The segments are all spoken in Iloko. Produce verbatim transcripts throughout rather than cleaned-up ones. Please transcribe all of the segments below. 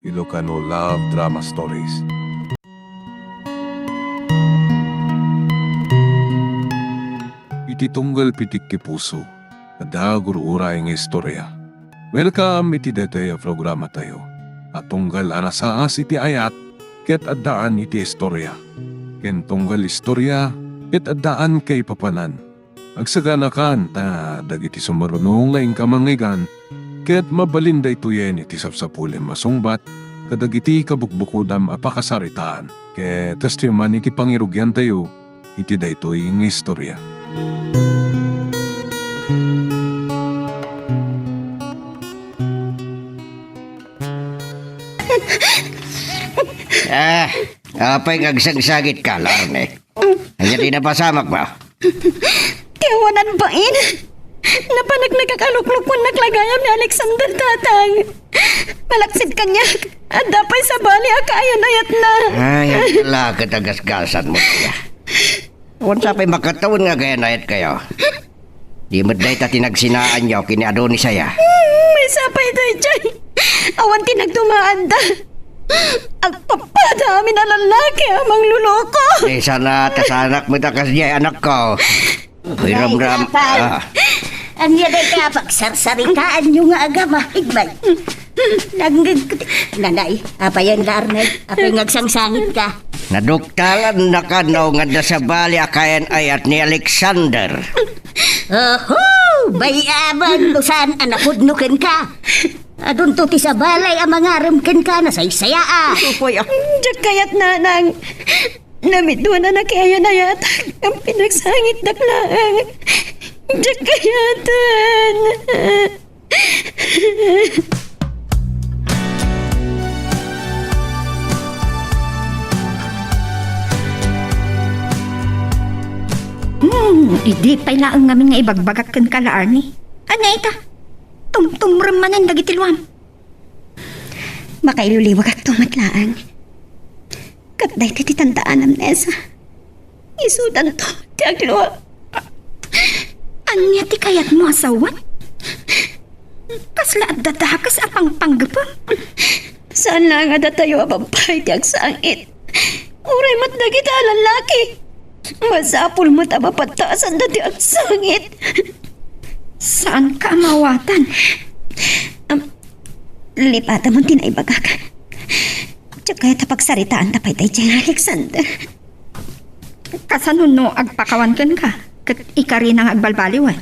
Ilocano Love Drama Stories. Iti tunggal pitikki puso, adda gur-uray nga istorya. Welcome iti daytoy a programatayo a tunggal a nasaas iti ayat ket addaan iti istorya, ken tunggal istorya ket addaan kaipapanan. Agsaganakan ta dagiti sumaruno nga inka mangngeggan, ket mabalin daytoyen iti sapsapulem a sungbat kadagiti kabukbukodam a pakasaritaan. Ket kastoy man iti pangirugiantayo iti daytoy nga istorya. Ah, apay nga agsangsangitka, Larne? Ania ti napasamakmo? Ti awanan bain. Napanak nakakaluklukon nak la gayam ni Alexander, Tatang. Malaksid kaniak, adda pay sabali a kaayan-ayatna. Ay, ala ket agasgasanmo, Tia. Awan sa pay makatawen nga agayan-ayatkayo. Di met dayta ti nagsinaanyo ken ni Adonis aya? Hmm, maysa pay daydiay. Awan ti nagdumaanda. Agpappada amin a lallaki a mangluloko. Di sana, ta sanak met a kasdiay anakko. Hoy, Ramram. Ay, Papa. Ah. Ania dayta pagsarsaritaanyo nga agama? Igbay. Nangngeg-, Nanay, apay, Larne? Apay nga agsangsangitka? Naduktalannaka no nga adda sabali a kaayan-ayat ni Alexander. Oho! Bay-aban no saan a napudno kenka. Adunto ti sabali a mangarem kenka, nasaysayaa. Uy, ah. Diak kayat, Nanang. Namidwan a nakaayan-ayat. Ang pinagsangitdak laeng. Diak kayatan. Hmm, idi pay laeng ngamin nga ibagbagak kenka, Larne. Ania ita? Tumtumrem manen dagiti luam. Makailiwliwagakto met laeng. Ket daytoy ti tandaanam, Nessa. Isudanto ti aglua. Ania ti kayatmo a sawen? Kasla adda dakes a pangpanggepem? Saan laeng a datayo a babbai ti agsangit. Uray met dagita a lallaki. Masapul met a mapatasanda ti agsangit. Saanka a maawatan. Am, lipatemon ti naibagak. Diak kayat a pagsaritaanta pay daydiay, Alexander. Kasano no agpakawan kenka ket ikarina nga agbalbaliwen?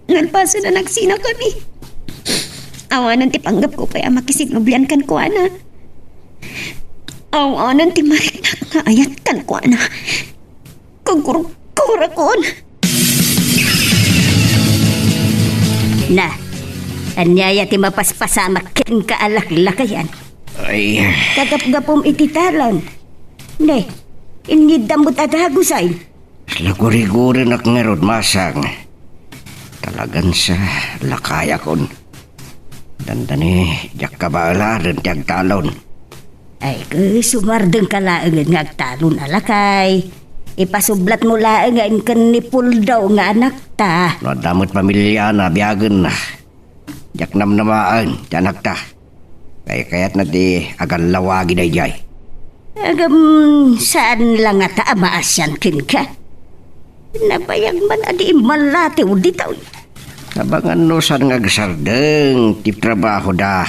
Nalpasen a nagsinakami. Awanen ti panggepko pay a makisignublian kenkuana. Awanen ti mariknak nga ayat kenkuana. Kagurgurakon. Na, aniaya ti mapaspasamak kenka a laklakayan? Ay. Kagapgapum iti talon. Ne, inniddam met a dagusen. Lagurigurenak ngarud, masang. Talagan sa lakayakon. Dandani, diak kabaeladen ti agtalon. Ay, ket sumardengka laengen nga agtalon a lakay. Ipasublatmo laeng nga inken ni Puldo nga anakta. No adda met pamiliana, biagenna. Diak namnamaen ti anakta. Kaykayatna ti agallawagi daydiay. Ngem, saan la ngata a maasian kenka? Nabayag man a di immallatiw ditoy. Abangan no saan nga agsardeng ti trabahoda.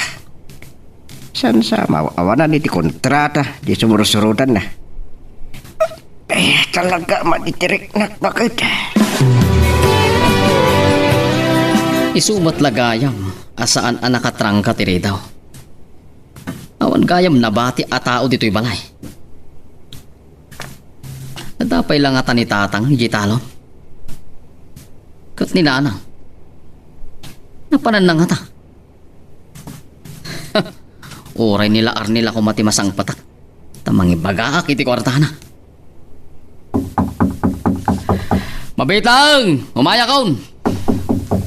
Saan sa ma-, awanan iti kontrata, di sumursurutanna. Eh, talaga, matitiriknak baket. Isu met la gayam a saan a nakatrangka ti ridaw. Awan gayam nabati a tao ditoy balay. Adda pay la ngata ni Tatang idiay talon? Ket ni Nanang? Napananna ngata? Uray ni la Arnie la koma ti masangpetak, ta mangibagaak iti kuartana. Mabitang! Umayakon!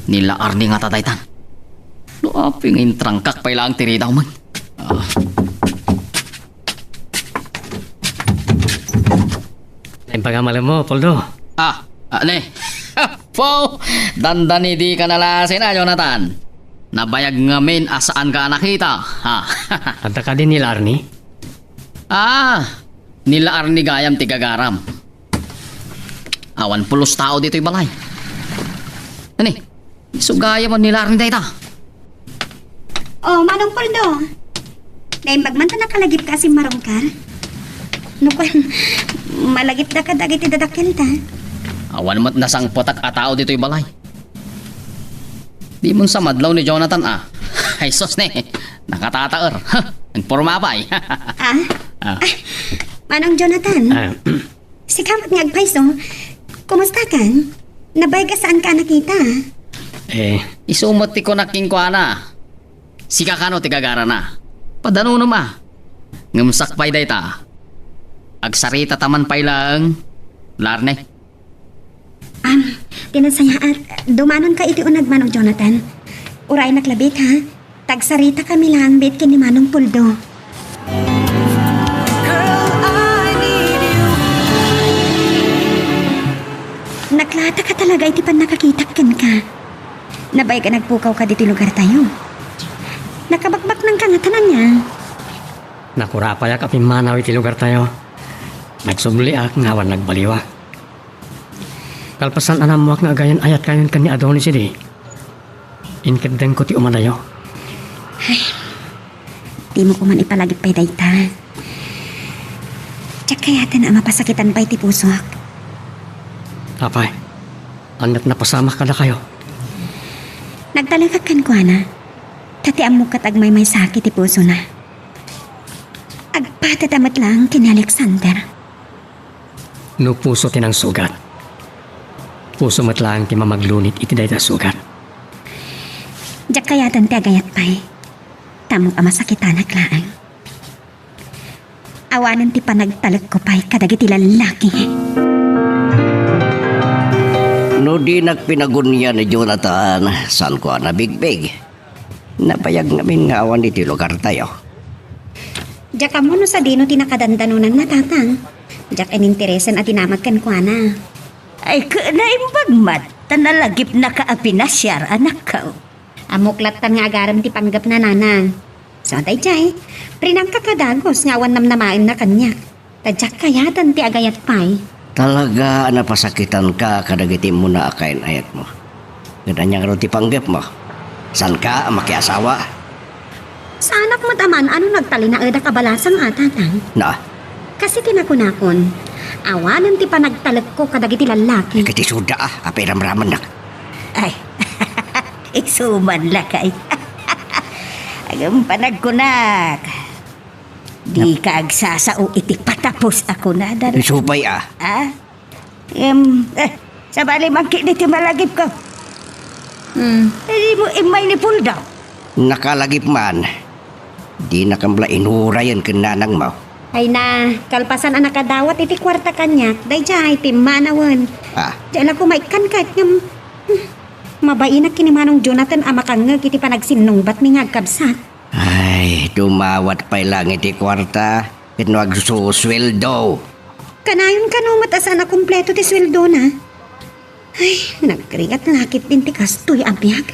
Ni la Arnie ngata daytan. No apay nga intrangkak pay laeng ti ridaw man. Ah. Impagamalen mo, Poldo. Ah, ah, ne. Po, dandani dika nalasin a, Jonathan. Nabayag ngamin a saanka a nakita, ha? Adda kadi ni Larni? Ah, ni Larni gayam ti gagaram. Awan pulos tao ditoy balay. Ani, isu gayam ni Larni dayta. Oh, Manong Puldo. Naimbag man ta nakalagipka a simmarungkar. No kua, malagipdaka dagiti dadakkelta. Awan met nasangpetak a tao ditoy balay. Dimon sa madlaw ni Jonathan, ah. Ay, sus, ne. Nakatataer. Nagporma pay. Ah? Ah. Ah, Manong Jonathan. Ah. Sika met nga agpayso. Kumusta kan? Nabayag a saanka a nakita. Eh, isu met ti kunak kenkuana. Sika kano ti gagarana? Padanunom a. Ngem sakbay dayta, agsarita ta man pay laeng, Larne. Am, ti nasayaat, dumanonka iti uneg, Manong Jonathan. Uray naklabit, ha? Tagsaritakami laeng bet ken ni Manong Puldo. Naklatak a talaga iti pannakakitak kenka. Nabayag a nagpukawka ditoy lugartayo. Nakabakbaknangka ngata ania? Nakurapayak a pimmanaw iti lugartayo. Nagsubliak nga awan nagbaliwak. Kalpasan a nammuak nga agayan-ayatkayon ken ni Adonis idi, inkeddengko ti umadayo. Ay, dimo koman ipalagip pay dayta. Diak kayaten a mapasakitan pay ti pusok. Apay, annak napasamak kadakayo? Nagtalekak kenkuana, ta ti ammok ket agmaymaysaki ti pusona. Agpatada met laeng ken ni Alexander. No puso ti nangsugat, puso met laeng ti mamaglunit iti dayta a sugat. Diak kayaten ti agayat pay, ta ammok a masakitanak laeng. Awanen ti panagtalekko pay kadagiti lallaki. No dinak pinagunia ni Jonathan, saanko a nabigbig. Nabayag ngamin nga awan iti lugartayo. Diak ammo no sadino ti nakadandanonanna, Tatang. Diak ininteresen a dinamag kenkuana. Ay, ket naimbag met, ta nalagipnaka a pinasiar, anakko. Ammok lattan nga agarem ti panggepna, Nanang. So, daydiay, rinangka a dagus nga awan namnamaenna kaniak. Ta diak kayaten ti agayat pay. Talaga a napasakitanka kadagiti immuna a kayan-ayatmo. Ngem ania ngarud ti panggepmo? Saanka a makiasawa? Saanak met a maan-ano no agtalinaedak a balasang a, Tatang. Na? Kas iti nakunakon, awanen ti panagtalekko kadagiti lallaki. Ket isuda a, apay ramramennak. Ay, isu man lakay. Agem panagkunak. Dika agsasao iti patapos a kunada. Isu pay a. Ah? Em, eh, sabali man ketdi ti malagipko. Hmm. Eh, dimo immay ni Puldo. Nakalagip man. Dinakam la inurayen ken nanangmo. Ay na, kalpasan a nakadawat iti kuarta kaniak, daydiay, pimmanawen. Ah. Diak la kumaikkan ket ngem, hmm, mabainak ken ni Manong Jonathan a makangngeg iti panagsinnungbatmi nga agkabsat. Ay, dumawat pay laeng iti kuarta, ket no agsusueldo. Kanayon kano met a saan a kompleto ti sueldona. Ay, nagrigat la ketdin ti kastoy a biag.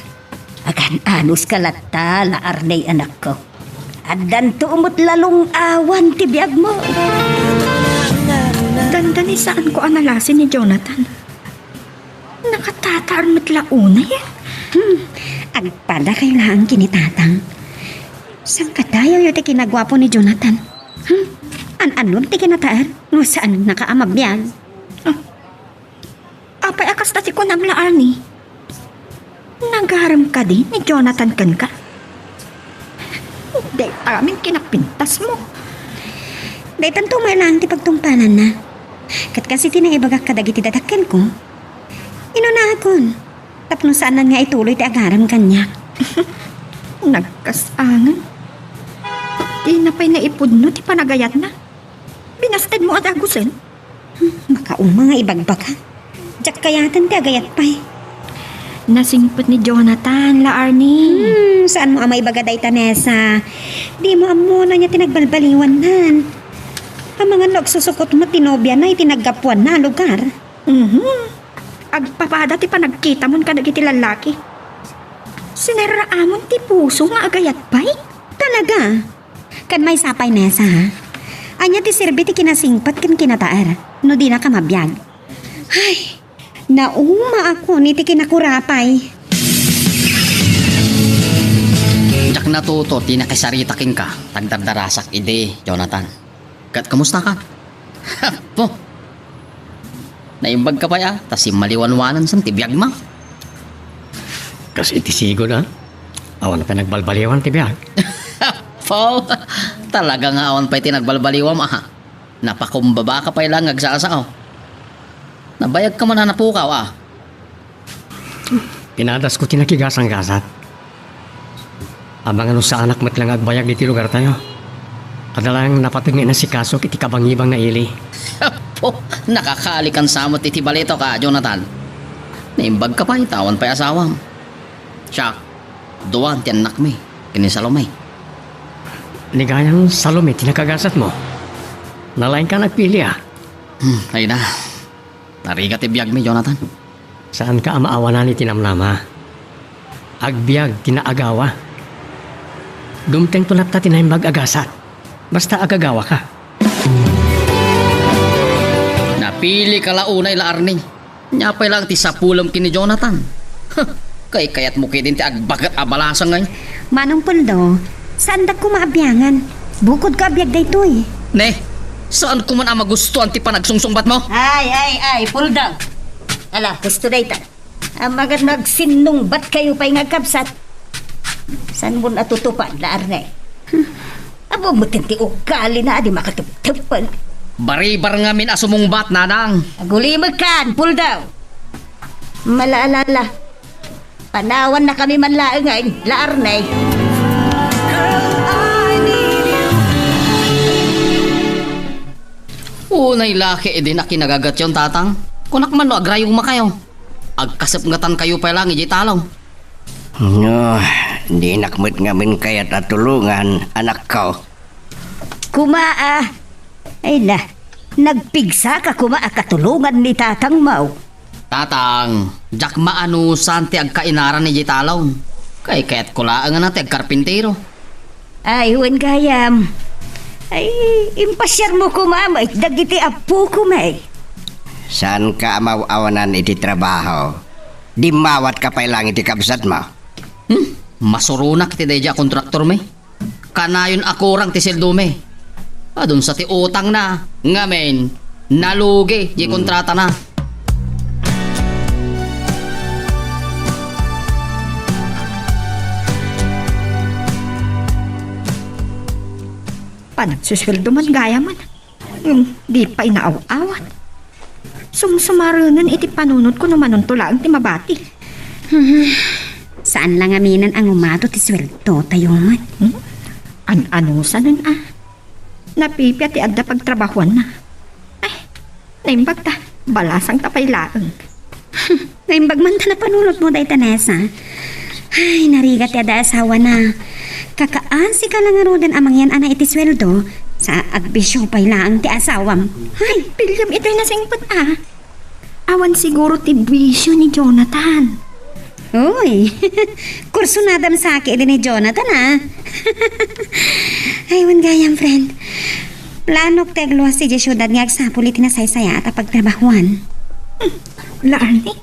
Agan-anos ka latta, La Arney, anakko. Addanto met la lung-awan ti biagmo. Dandani saanko a nalasi ni Jonathan. Nakatataer met la unay, eh. Hmm, agpadakayo laeng ken ni Tatang. Sangkadayawyo ti kinaguapo ni Jonathan. Hmm, an-annon ti kinataer no saannaka a mabiag? Ah, apay a kasta ti kunam, La Arnie? Nagarem kadi ni Jonathan kenka? Dayta amin kinapintasmo. Daytanto met laeng ti pagtungpalanna. Ket kas iti naibagak kadagiti dadakkelko, inunakon tapno saanan nga ituloy ti agarem kaniak. Nagkasangen. Dina pay naipudno ti panagayatna. Binastedmo a dagusen. Hmm, makauma nga ibagbaga. Diak kayaten ti agayat pay. Nasingpet ni Jonathan, La Arnie. Hmm, saanmo a maibaga dayta, Nessa? Dimo ammo no ania ti nagbalbaliwannan. Amangan no agsusukot met ti nobiana iti naggapuanna a lugar. Mhm. Agpapada ti panagkitamon kadagiti lallaki. Sinarraamon ti puso nga agayat pay? Talaga? Ken maysa pay, Nessa, ha? Ania ti serbi ti kinasingpet ken kinataer no dinaka mabiag? Ay, naumaakon iti kinakurapay. Diak natuto ti nakisarita kenka, ta agdardarasak idi, Jonathan. Ket kumusta ka? Apo! Naimbag ka pay a, ta simmaliwanwanan san ti biagmo. Kas iti sigud a, awan pay nagbalbaliwan ti biag. Apo! Talaga nga awan pay ti nagbalbaliwam a. Napakumbaba ka pay laeng nga agsasao. Nabayag ka man a napukaw a. Pinadasko ti nakigasanggasat. Amangan no saanak met la nga agbayag ditoy lugartayo. Adda laeng napateg nga inasikaso iti kabangibang na ili. Apo, nakakalikan sa met iti balitok a, Jonathan. Naimbag ka pay, ta awan pay asawam. Siak, dua ti annakmi, ken ni Salome. Ni gayam Salome ti nakagasatmo. Nalaingka nga agpili a. Hmm, ay na. Narigat ti biagmi, Jonathan. Saanka a maawanan iti namnama. Agbiag ti naagawa. Dumtengto latta ti naimbag a gasat. Basta agagawaka. Napilika la unay la, Arnie. Nia pay laeng ti sapulem ken ni Jonathan. Huh, kaykayatmo ketdin ti agbaket a balasang ngay. Manong Puldo, saandak koma a biangan. Bukodko a biag daytoy. Ne, saanko man a magustuan ti panagsungsungbatmo. Ay, ay, ay, Puldo. Ala, husto dayta. Amangan no agsinnungbatkayo pay nga agkabsat. Saanmon a tutupan, la Arne? Ammom met ti ugalina a di makateptep. Baribar ngamin a sumungbat, Nanang. Agulimekkan, Puldo. Malaalala. Panawannakami man laengen, la Arne. Unay la ketdin a kinagagatyon, Tatang. Kunak man no agrayumakayo. Agkasepngetankayo pay laeng idiay talon. No, dinak met ngamin kayat a tulongan, anakko. Koma a. Ay na, nagpigsaka koma a katulongan ni tatangmo. Tatang, diak maanusan ti agkainaran idiay talon. Kaykayatko laeng a ti agkarpintero. Ay, wen gayam. Ay, impasiarmo koma met dagiti appokom, ay. Saanka a maaw-awanan iti trabaho. Dimmawatka pay laeng iti kabsatmo. Hmm, masuronak iti daydiay a kontraktormi. Kanayon a kurang ti sueldomi. Adun sa ti utangna, ngamin, nalugi diay kontratana. Panagsusueldo man gayam. Ngem di pay naaw-awat. Sumsumarenen iti panunotko no manunto laeng ti mabati. Hmm, saan la ngaminen a ngumato ti sueldotayo met. Hmm? An-anusanen a? Napipia ti adda pagtrabahuanna. Ay, naimbag ta. Balasang ta pay laeng. Naimbag man ta napanunotmo dayta, Nessa. Ay, narigat ti adda asawana. Kakaasika la ngaruden a mangyan-ana iti sueldo, sa agbisio pay laeng ti asawam. Ay, pilem itoy nasingpet a. Awan siguro ti bisio ni Jonathan. Uy, kursunadam sa ketdi ni Jonathan, a. Ay, wen gayam, friend. Planok ti agluas idiay siudad nga agsapul iti nasaysayaat a pagtrabahuan. Hmm, la Arnie?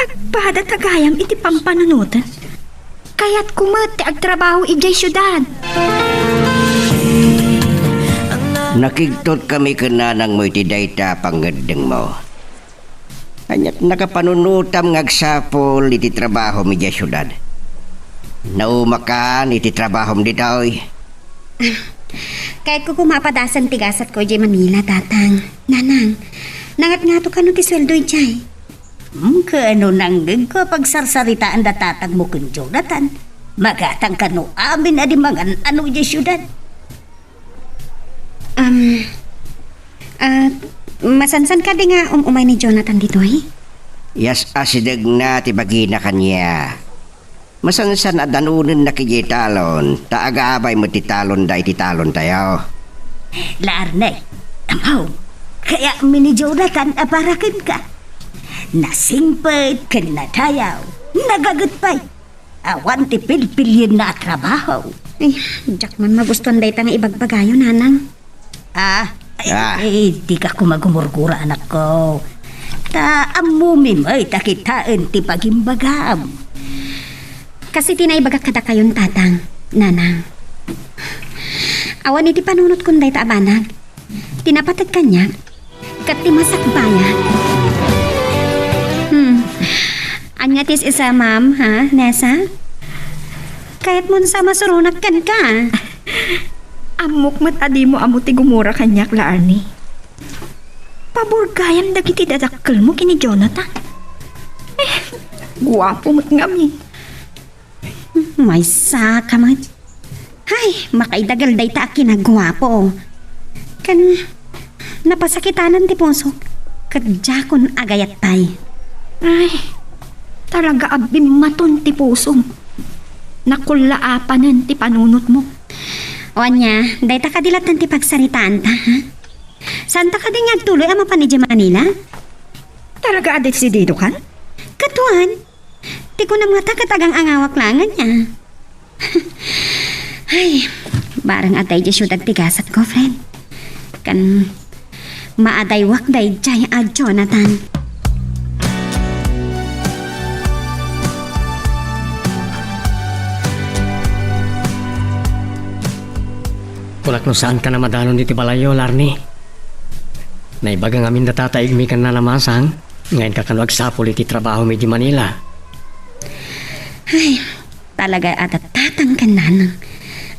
Agpada ta gayam iti pampanunoten. Kayatko met ti agtrabaho idiay siudad. Nakigtotkami ken nanangmo iti dayta a pangngeddengmo. Ania't nakapanunotam nga agsapul iti trabahom idiay siudad? Naumakan iti trabahom ditoy? Kayatko koma a padasen ti gasatko idiay Manila, Tatang. Nanang, nangatngato kano ti sueldo idiay? Hmm, ket no nangngegko a pagsarsaritaan da tatangmo ken Jonathan, magatang kano amin a di mangan-ano idiay siudad? Um, ah, masansan kadi nga um-umay ni Jonathan ditoy? Yas-asidegna ti bagina kaniak. Masansan a danonennak idiay talon, ta agabay met ti talonda iti talontayo. La Arne, amaw, kayatmi ni Jonathan a para kenka. Nasingpet ken nadayaw, nagaget pay. Awan ti pilpilienna a trabaho. Ay, diak man magustuan dayta nga ibagbagayo, Nanang. Ah, ay, Ah. ay, dika koma gumurgura, anakko. Ta ammomi met a kitaen ti bagimbagam. Kas iti naibagak kadakayon, Tatang, Nanang. Awan iti panunotkon dayta a banag. Ti napateg kaniak, ket ti masakbayan. Hmm. Ania ti is-isa, ma'am, ha, Nessa? Kayatmon sa masuronak kenka? Ammok met a dimo ammo ti gumura kaniak, La Arnie. Pabor gayam dagiti dadakkelmo ken ni Jonathan. Eh, guapo met ngamin. Maysa ka met. Hay, makaidagel dayta a kinaguapo. Ken napasakitanan ti pusok, ket diakon agayat pay. Ay, talaga a bimmaton ti pusom. Nakullaapanen ti panunotmo. O ania, dayta kadi latten ti pagsaritaanta, ha? Saanta kadi nga agtuloy a mapan idiay Manila? Talaga a desididokan? Katuan, ti kunam ngata ket agang-angawak laeng ania. Ay, bareng adda idiay siudad ti gasatko, friend. Ken maadaywak daydiay a Jonathan. Kunak no saanka a madanon iti balayyo, La Arnie. Naibaga ngamin da tataigmi ken nana Masang nga inka kano agsapul iti trabahomi idiay Manila. Ay, talaga a tatang ken nanang.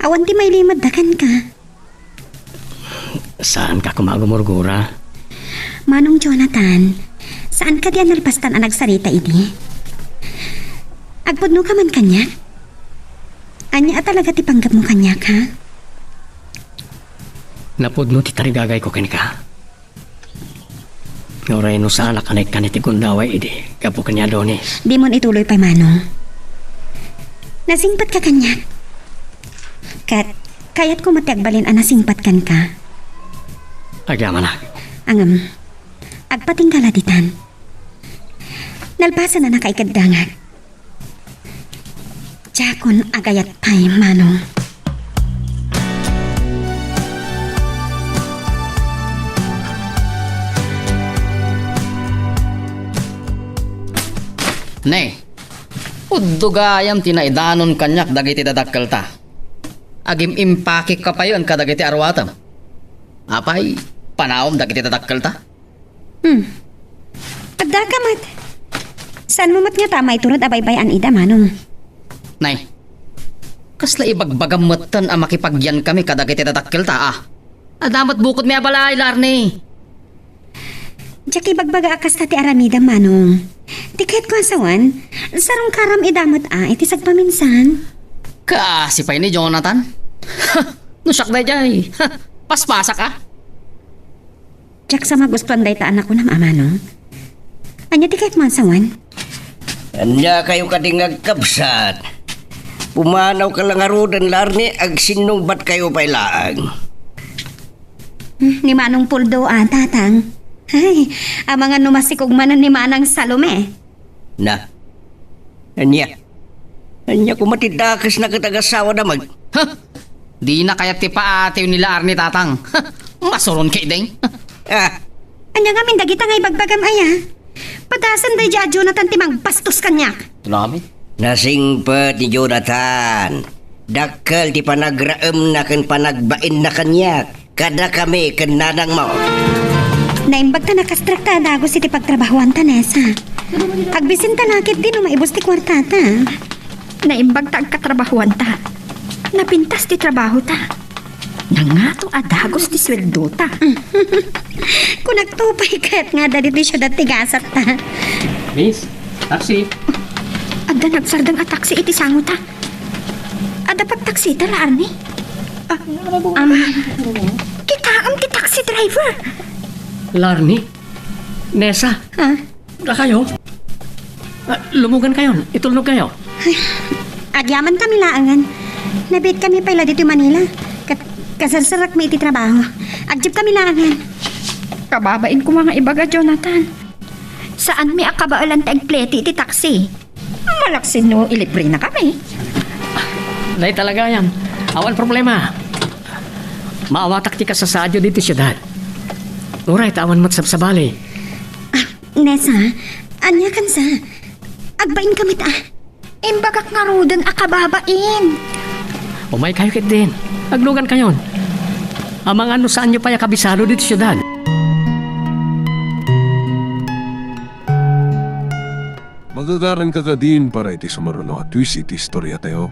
Awan ti mailimed da kenka. Saanka koma a gumurgura. Manong Jonathan, saan kadi a nalpastan a nagsarita idi? Agpudnoka man kaniak? Ania a talaga ti panggepmo kaniak, ha? Napudno ti tarigagayko kenka. Uray no saanak a naikkan iti gundaway idi gapu ken ni Adonis. Dimon ituloy pay, Manong. Nasingpetka kaniak. Ket kayatko met ti agbalin a nasingpet kenka. Agyamanak. Ngem, agpatingga la ditan. Nalpasen a nakaikeddangak. Diakon agayat pay, Manong. Ne, uddo gayam ti naidanon kaniak dagiti dadakkelta. Agim-impakekka payen kadagiti aruatem. Apay, panaom dagiti dadakkelta? Hmm. Addaka met. Saanmo met ngata a maiturod a baybay-an ida, Manong? Nay, kasla ibagbagam metten a makipagyankami kadagiti dadakkelta, a? Adda met bukodmi a balay, La Arnie. Diak ibagbaga a kasta ti aramidem, Manong. Ti kayatko a sawen, sarungkaram ida met a iti sagpaminsan. Kaasi pay ni Jonathan. No siak daydiay, paspasak a. Diak sa magustuan dayta a nakunam a, Manong. Ania ti kayatmo a sawen? Ania kayo kadi nga agkabsat? Pumanawka la ngaruden, La Arnie, agsinnungbat kayo pay laeng. Hmm, ni Manong Puldo a, Tatang. Ay, amangan no masikog manen ni Manang Salome. Na. Ania? Ania koma ti dakesna ket agasawada met? Ha? Dina kayat ti paatiw ni La Arnie, Tatang. Masuron ketdin. Ah. Ania ngamin dagita nga ibagbagam aya? Padasen daydiay a Jonathan ti mangbastos kaniak. Tulamin. Nasingpet ni Jonathan. Dakkel ti panagraemna ken panagbainna kaniak. Kadakami ken nanangmo. Naimbag ta nakastrak ta a dagus iti pagtrabahoanta, Nessa. Agbisin ta la ketdi no maibus ti kuartata. Naimbag ta agkatrabahoanta. Napintas ti trabahota. Nangato a dagus ti sueldota. Kunakto pay ket nga adda ditoy siudad ti gasatta. Miss, taxi. Adda nagsardeng a taxi iti sangota. Adda pagtaksita, La Arnie? Ah, um, kitaem ti taxi driver. La Arnie? Nessa? Ah? Dakayo? Ah, lumugan kayon. Itulnog kayo. Ay, agyaman kami laengen. Nabiit kami pay la ditoy Manila. Kat-, kasarsarak mi iti trabaho. Agjib kami laengen. Kababain koma nga ibaga, Jonathan. Saanmi a kabaelan ti agplete iti taxi. Alaksin no ilibre na kami. Nay talaga yan. Awan problema. Maawatak ti kasasaadyo ditoy siudad. Uray ta awan met sabsabali. Ah, Nessa, ania kansa? Agbain kami ta. Imbagak ngaruden a kababain. Umay kayo ketdin. Aglugan kayon. Amangan no saanyo pay a kabisado ditoy siudad. Magagaran ka kadin para iti sumaruno a twist iti istoriatayo.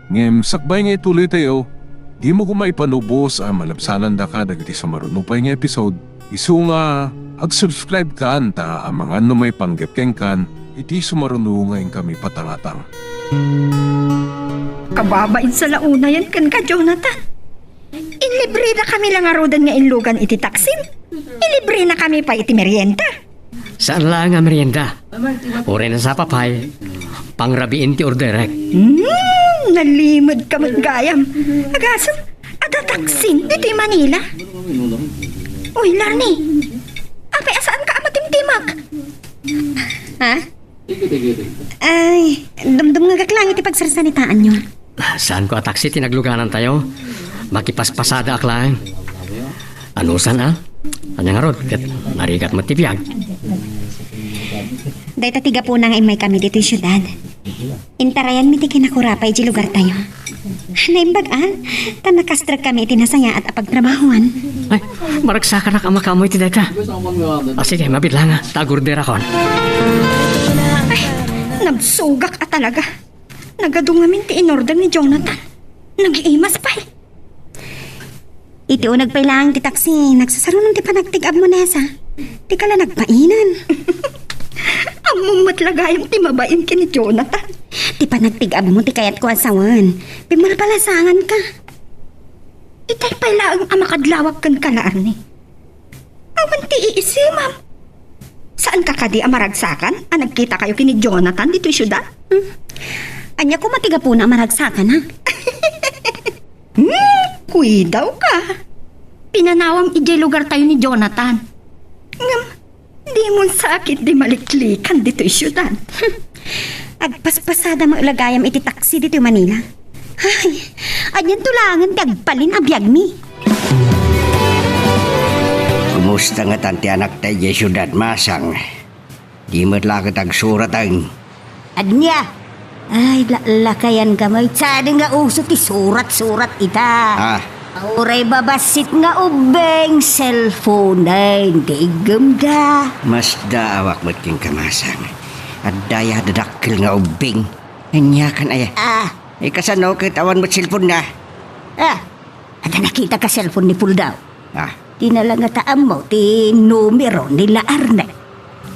Ngem sakbay nga ituloytayo, dimo koma ipanubos a malabsanandaka dagiti sumaruno pay nga episode. Isu nga, ag-subscribe kan ta amangan no maipanggep kenkan iti sumaruno nga inkami patangatang. Kababain sa launayan kenka, Jonathan. Inlibre na kami la ngaruden nga inlugan iti taksim. Ilibre na kami pay iti merienda. Saan laeng a merienda. Uray nasapa pay, pangrabiin ti orderek. Hmm, nalimed ka met gayam. Agasem, adda taksim ditoy Manila. Uy, Larni, apay a saanka a matimtimag? Ha? Ay, dumdumngegak lang iti pagsarsaritaanyo. Saanko a taksi ti nagluganantayo. Makipaspasadaak laeng. Anusan a? Ania ngarud, ket narigat met ti biag. Dayta ti gapuna nga immaykami ditoy siudad. Intarayanmi ti kinakurapay idiay lugartayo. Naimbag a, ta nakastrekami iti nasayaat a pagtrabahoan. Ay, maragsakanak a makaammo iti dayta. A, sige, mabiit laeng a, ta agorderakon. Ay, nabsogak a talaga. Nagadu ngamin ti inorder ni Jonathan. Nagiimas pay. Iti uneg pay laeng ti taksi, nagsasaruno ti panagtig-abmo, Nessa. Dika la nagbain. Ammom met la gayam ti mabain ken ni Jonathan. Ti panagtig-abmo ti kayatko a sawen. Pimmalpalasanganka. Itay pay laeng a makadlawak kenka, Larni. Awan ti iisimam. Saanka kadi a maragsakan a nagkitakayo ken ni Jonathan ditoy siudad? Hmm. Ania koma ti gapuna a maragsakan, ha? Hmm, kuidawka. Pinanawam idiay lugartayo ni Jonathan. Ngem, dimon sakit ti maliklikan ditoy siudad. Agpaspasada met la gayam iti taksi ditoy Manila. Ay, anianto laengen ti agbalin a biagmi? Kumusta ngatan ti anakta idiay siudad, Masang? Di met la ket agsurateng. Ania? Ay, la-, lakayan ka met. Sadi nga uso ti surat-surat ita. Ah. Uray babassit nga ubbing, cellphone-en ti iggemda. Masdaawak met kenka, Masang. Adda aya dadakkel nga ubbing. Aniakan aya? Ah. Eh, kasano ket awan met cellphone-na? Ah, adda nakitaka cellphone ni Puldaw? Ah. Di na la ngata ammo ti numero ni La Arne.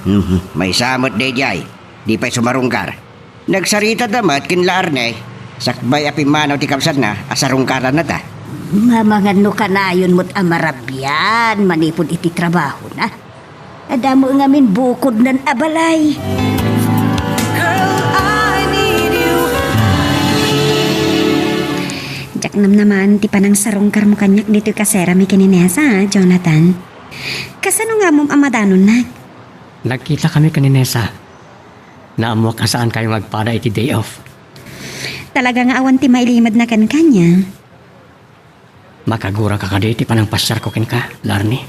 Mhm. Maysa met daydiay. Di pay sumarungkar. Nagsaritada met ken La Arne, sakbay a pimmanaw ti kabsatna a sarungkarannata. Amangan no kanayon met a marabian manipud iti trabahona. Adda met ngamin bukodnan a balay. Girl, I need you. Diak namnamaen ti panangsarungkarmo kaniak ditoy kaserami ken ni Nessa, Jonathan. Kasano nga ammom a madanonnak? Nagkitakami ken ni Nessa. Naammoak a saankayo nga agpada iti day off. Talaga nga awan ti mailimedna kenka ania? Makaguraka kadi ti panangpasiarko kenka, Larni?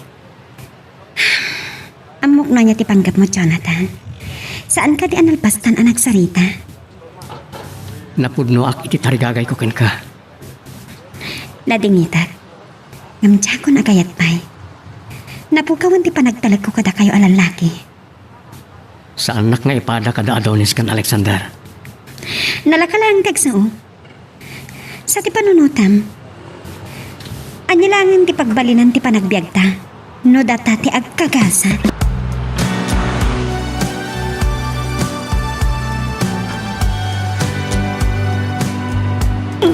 Ammok no ania ti panggepmo, Jonathan. Saan kadi a nalpasan a nagsarita? Napudnoak iti tarigagayko kenka. Nadingitak. Ngem diakon a kayat pay. Napukawan ti panagtalekko kadakayo a lallaki. Saannak nga ipada kada Adonis ken Alexander. Nalaka laeng ti agsao. Sa ti panunotam, ania laengen ti pagbalinan ti panagbiagta no data ti agkagasat?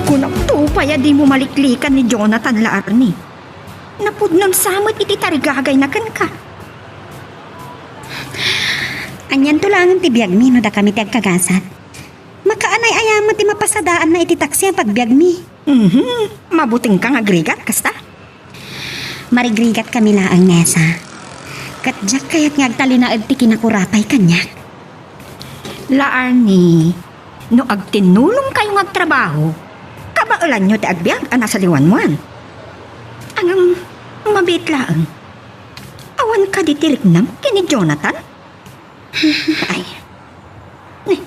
Kunam to pay a dimo maliklikan ni Jonathan, La Arne. Napudnon sa met iti tarigagayna kenka. Anianto laengen ti biagmi no dakami ti agkagasat? Makaanay-ayam met ti mapasadaanna iti taksi a pagbiagmi. Mhm. Mabutengka nga agrigat, kasta? Marigrigatkami laeng, Nessa. Ket diak kayat nga agtalinaed ti kinakurapay kaniak. La Arnie, no agtinnulongkayo nga agtrabaho, kabaelanyo ti agbiag a nasaliwanmoan. Ngem, mabiit laeng. Awan kadi ti riknam ken ni Jonathan? Ay. Ni,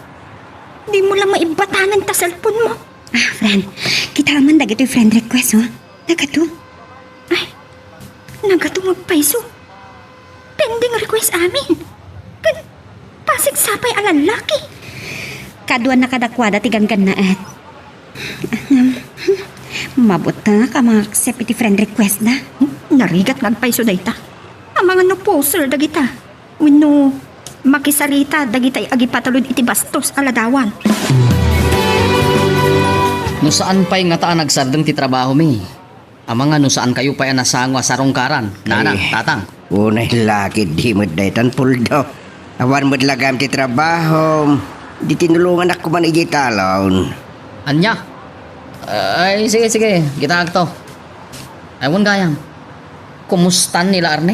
dimo la maibbatanen ta cellphone mo. Ah, friend, kitaem man dagitoy friend request, oh. Nagato. Ay, nagato nga agpayso. Pending request amin. Ken, pasig sapay a lallaki. Kaduana kadakuada ti ganggannaet. Ahem. Mabutak a mangaccept iti friend request da. Narigat nga agpayso dayta. Amangan no poser dagita. Wenno, makisarita dagitay agipatalud iti bastos a ladawan. No saan pay ngata a nagsardeng ti trabahomi, amangan no saankayo pay a nasango a sarungkaran, nanang, Ay, tatang. Unay la ketdi met daytan, Puldo. Awan met la gayam ti trabahom. Di tinulonganak koma idiay talon. Ania? Ay, sige, sige. Kitaakto. Ay, wen gayam. Kumustan ni La Arne?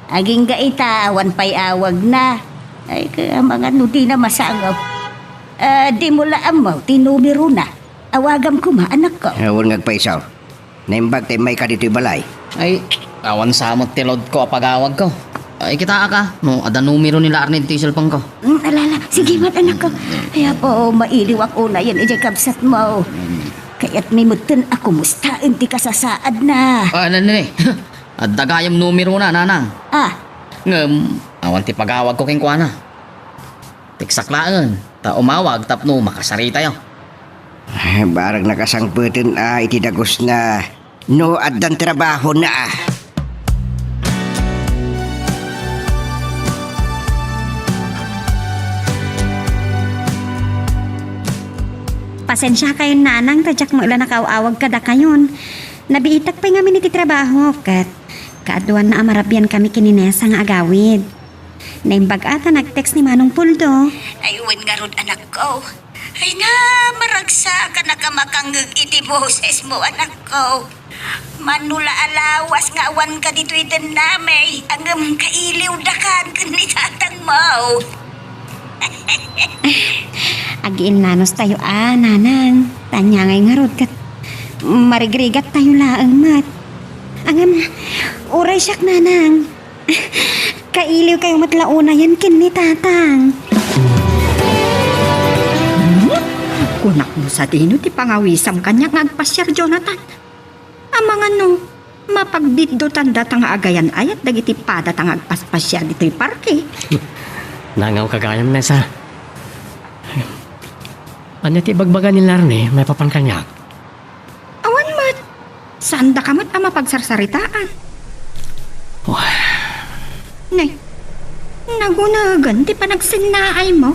Agingga ita, awan pay awagna. Ay, kaya amangan no dina masango. Ah, dimo la ammo ti numerona. Awagam koma, anakko. Awan nga agpayso. Naimbag ta immayka ditoy balay. Ay, awan sa met ti loadko a pagawagko. Ay, kitaak a, no adda numero ni La Arne ditoy cellphoneko. Mm, ala, ala. Sige met, anakko. Ay, apo, mailiwak unayen idiay kabsatmo. Kayatmi metten a kumustaen ti kasasaadna. Ah, nani, nani. Adda gayam numerona, nanang. Ah. Ngem, awan ti pagawagko kenkuana. Teksak laeng, ta umawag tapno makasaritayo. Eh, barek nakasangpeten a iti dagusna no addan trabahona. Pasensiakayon, nanang, ta diak met la nakaaw-awag kadakayon. Nabiitak pay ngamin iti trabaho, ket kaaduanna a marabian kami ken ni Nessa nga agawid. Naimbag a ta nag-text ni Manong Puldo. Ay, wen ngarud, anakko. Ay na, maragsakan a makangngeg iti bosesmo, anakko. Mano la a lawas nga awanka ditoy dennami, ngem kailiwdakan ken ni tatangmo. Agiinnanustayo a, nanang. Ania ngay ngarud ket marigrigattayo laeng met. Ngem, uray siak, nanang. Kailiwkayo met la unayen ken ni tatang. Hmm? Kunak no sadino ti pangawisam kaniak nga agpasiar, Jonathan. Amangan no, mapagbiddutandata nga agayan-ayat dagiti padata nga agpaspasiar ditoy parke. Nangawka gayam, Nessa. Ania ti ibagbaga ni La Arne maipapan kaniak? Awan met. Saandaka met a mapagsarsaritaan. Oh. Ne, nagunegen ti panagsennaaymo.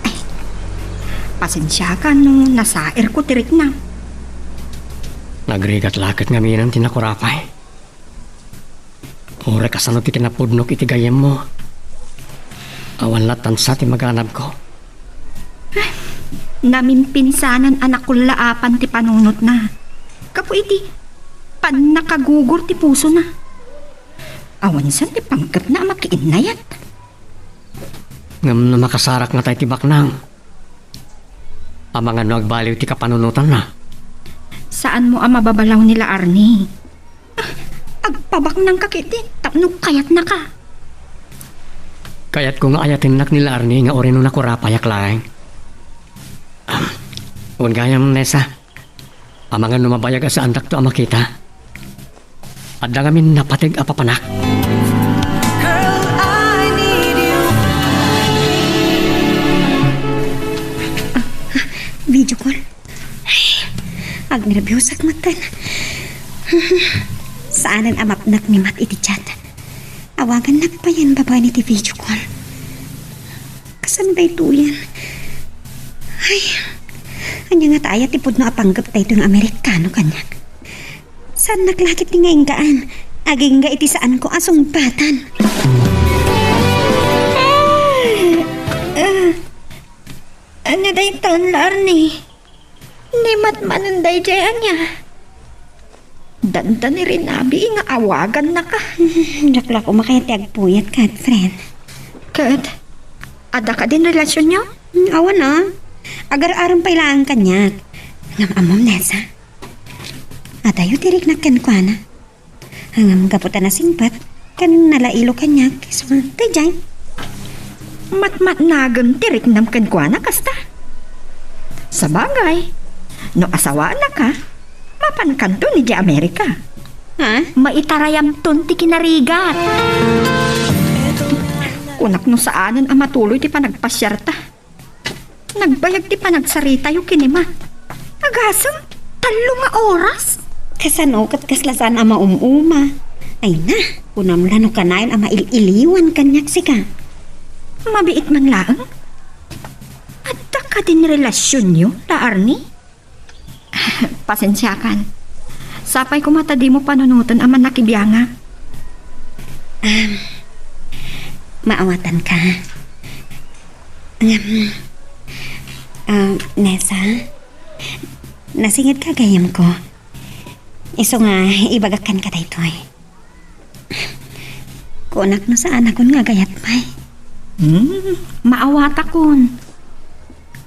Ay, pasensiaka no nasairko ti riknam. Nagrigat la ket ngamin ti nakurapay. Uray kasano ti kinapudnok iti gayyemmo, awan la tansa ti maganabko. Namimpinsanan a nakullaapan ti panunotna. Gapu iti pannakagugur ti pusona. Awan sa ti panggepna a makiinnayat. Ngem no makasarak ngatay ti baknang, amangan no agbaliw ti kapanunotanna. Saanmo a mababalaw ni La Arne. Ah, agpabaknangka ketdi tapno kayatnaka. Kayatko nga ayatennak ni La Arne nga uray no nakurapayak laeng. Ahem. Wen gayam, Nessa. Amangan no mabayag a saandakto a makita. Adda ngamin napateg a papanak. Girl, I need you. Ah, ah, video call. Ay, agnerbiusak metten. Saanen a mapnek ni Matt iti chat. Awagannak payen babaen iti video call. Kasano daytoyen? Ay, ania ngata aya ti pudno a panggep daytoy nga Amerikano kaniak? Saannak la ketdi nga inggaan, agingga iti saanko a sungbatan. Ah, ah, ania daytan, La Arne? Ni Matt manen daydiay ania? Dandani rinabii nga awagannaka. Diak la koma kayat ti agpuyat, ket, friend. Ket, Adda kadin relasionyo? Hmm, awan a. Agar-arem pay laeng kaniak. Ngem ammom, Nessa, adayo ti riknak kenkuana. Ngem gapu ta nasingpet ken nalailo kaniak, isu nga daydiay. Matmatnagem ti riknam kenkuana kasta. Sabagay, no asawaanaka, mapankanton idiay Amerika. Ha? Maitarayamton ti kinarigat. Kunak no saanen a matuloy ti panagpasiarta. Nagbayag ti panagsaritayo ken ni Matt. Agasem, tallo nga oras? Kasano ket kasla saan a maum-uma? Ay na, kunam la no kanayon a mail-iliwan kaniak sika. Mabiit man laeng? Adda kadin relasionyo, La Arnie? Pasensiakan. Sapay koma ta dimo panunoten a mannakibiangak. Um, maawatanka. Ngem, ah, Nessa, nasingedka gayamko. Isu nga, ibagak kenka daytoy. Kunak no saanakon nga agayat pay. Hmm, maawatakon.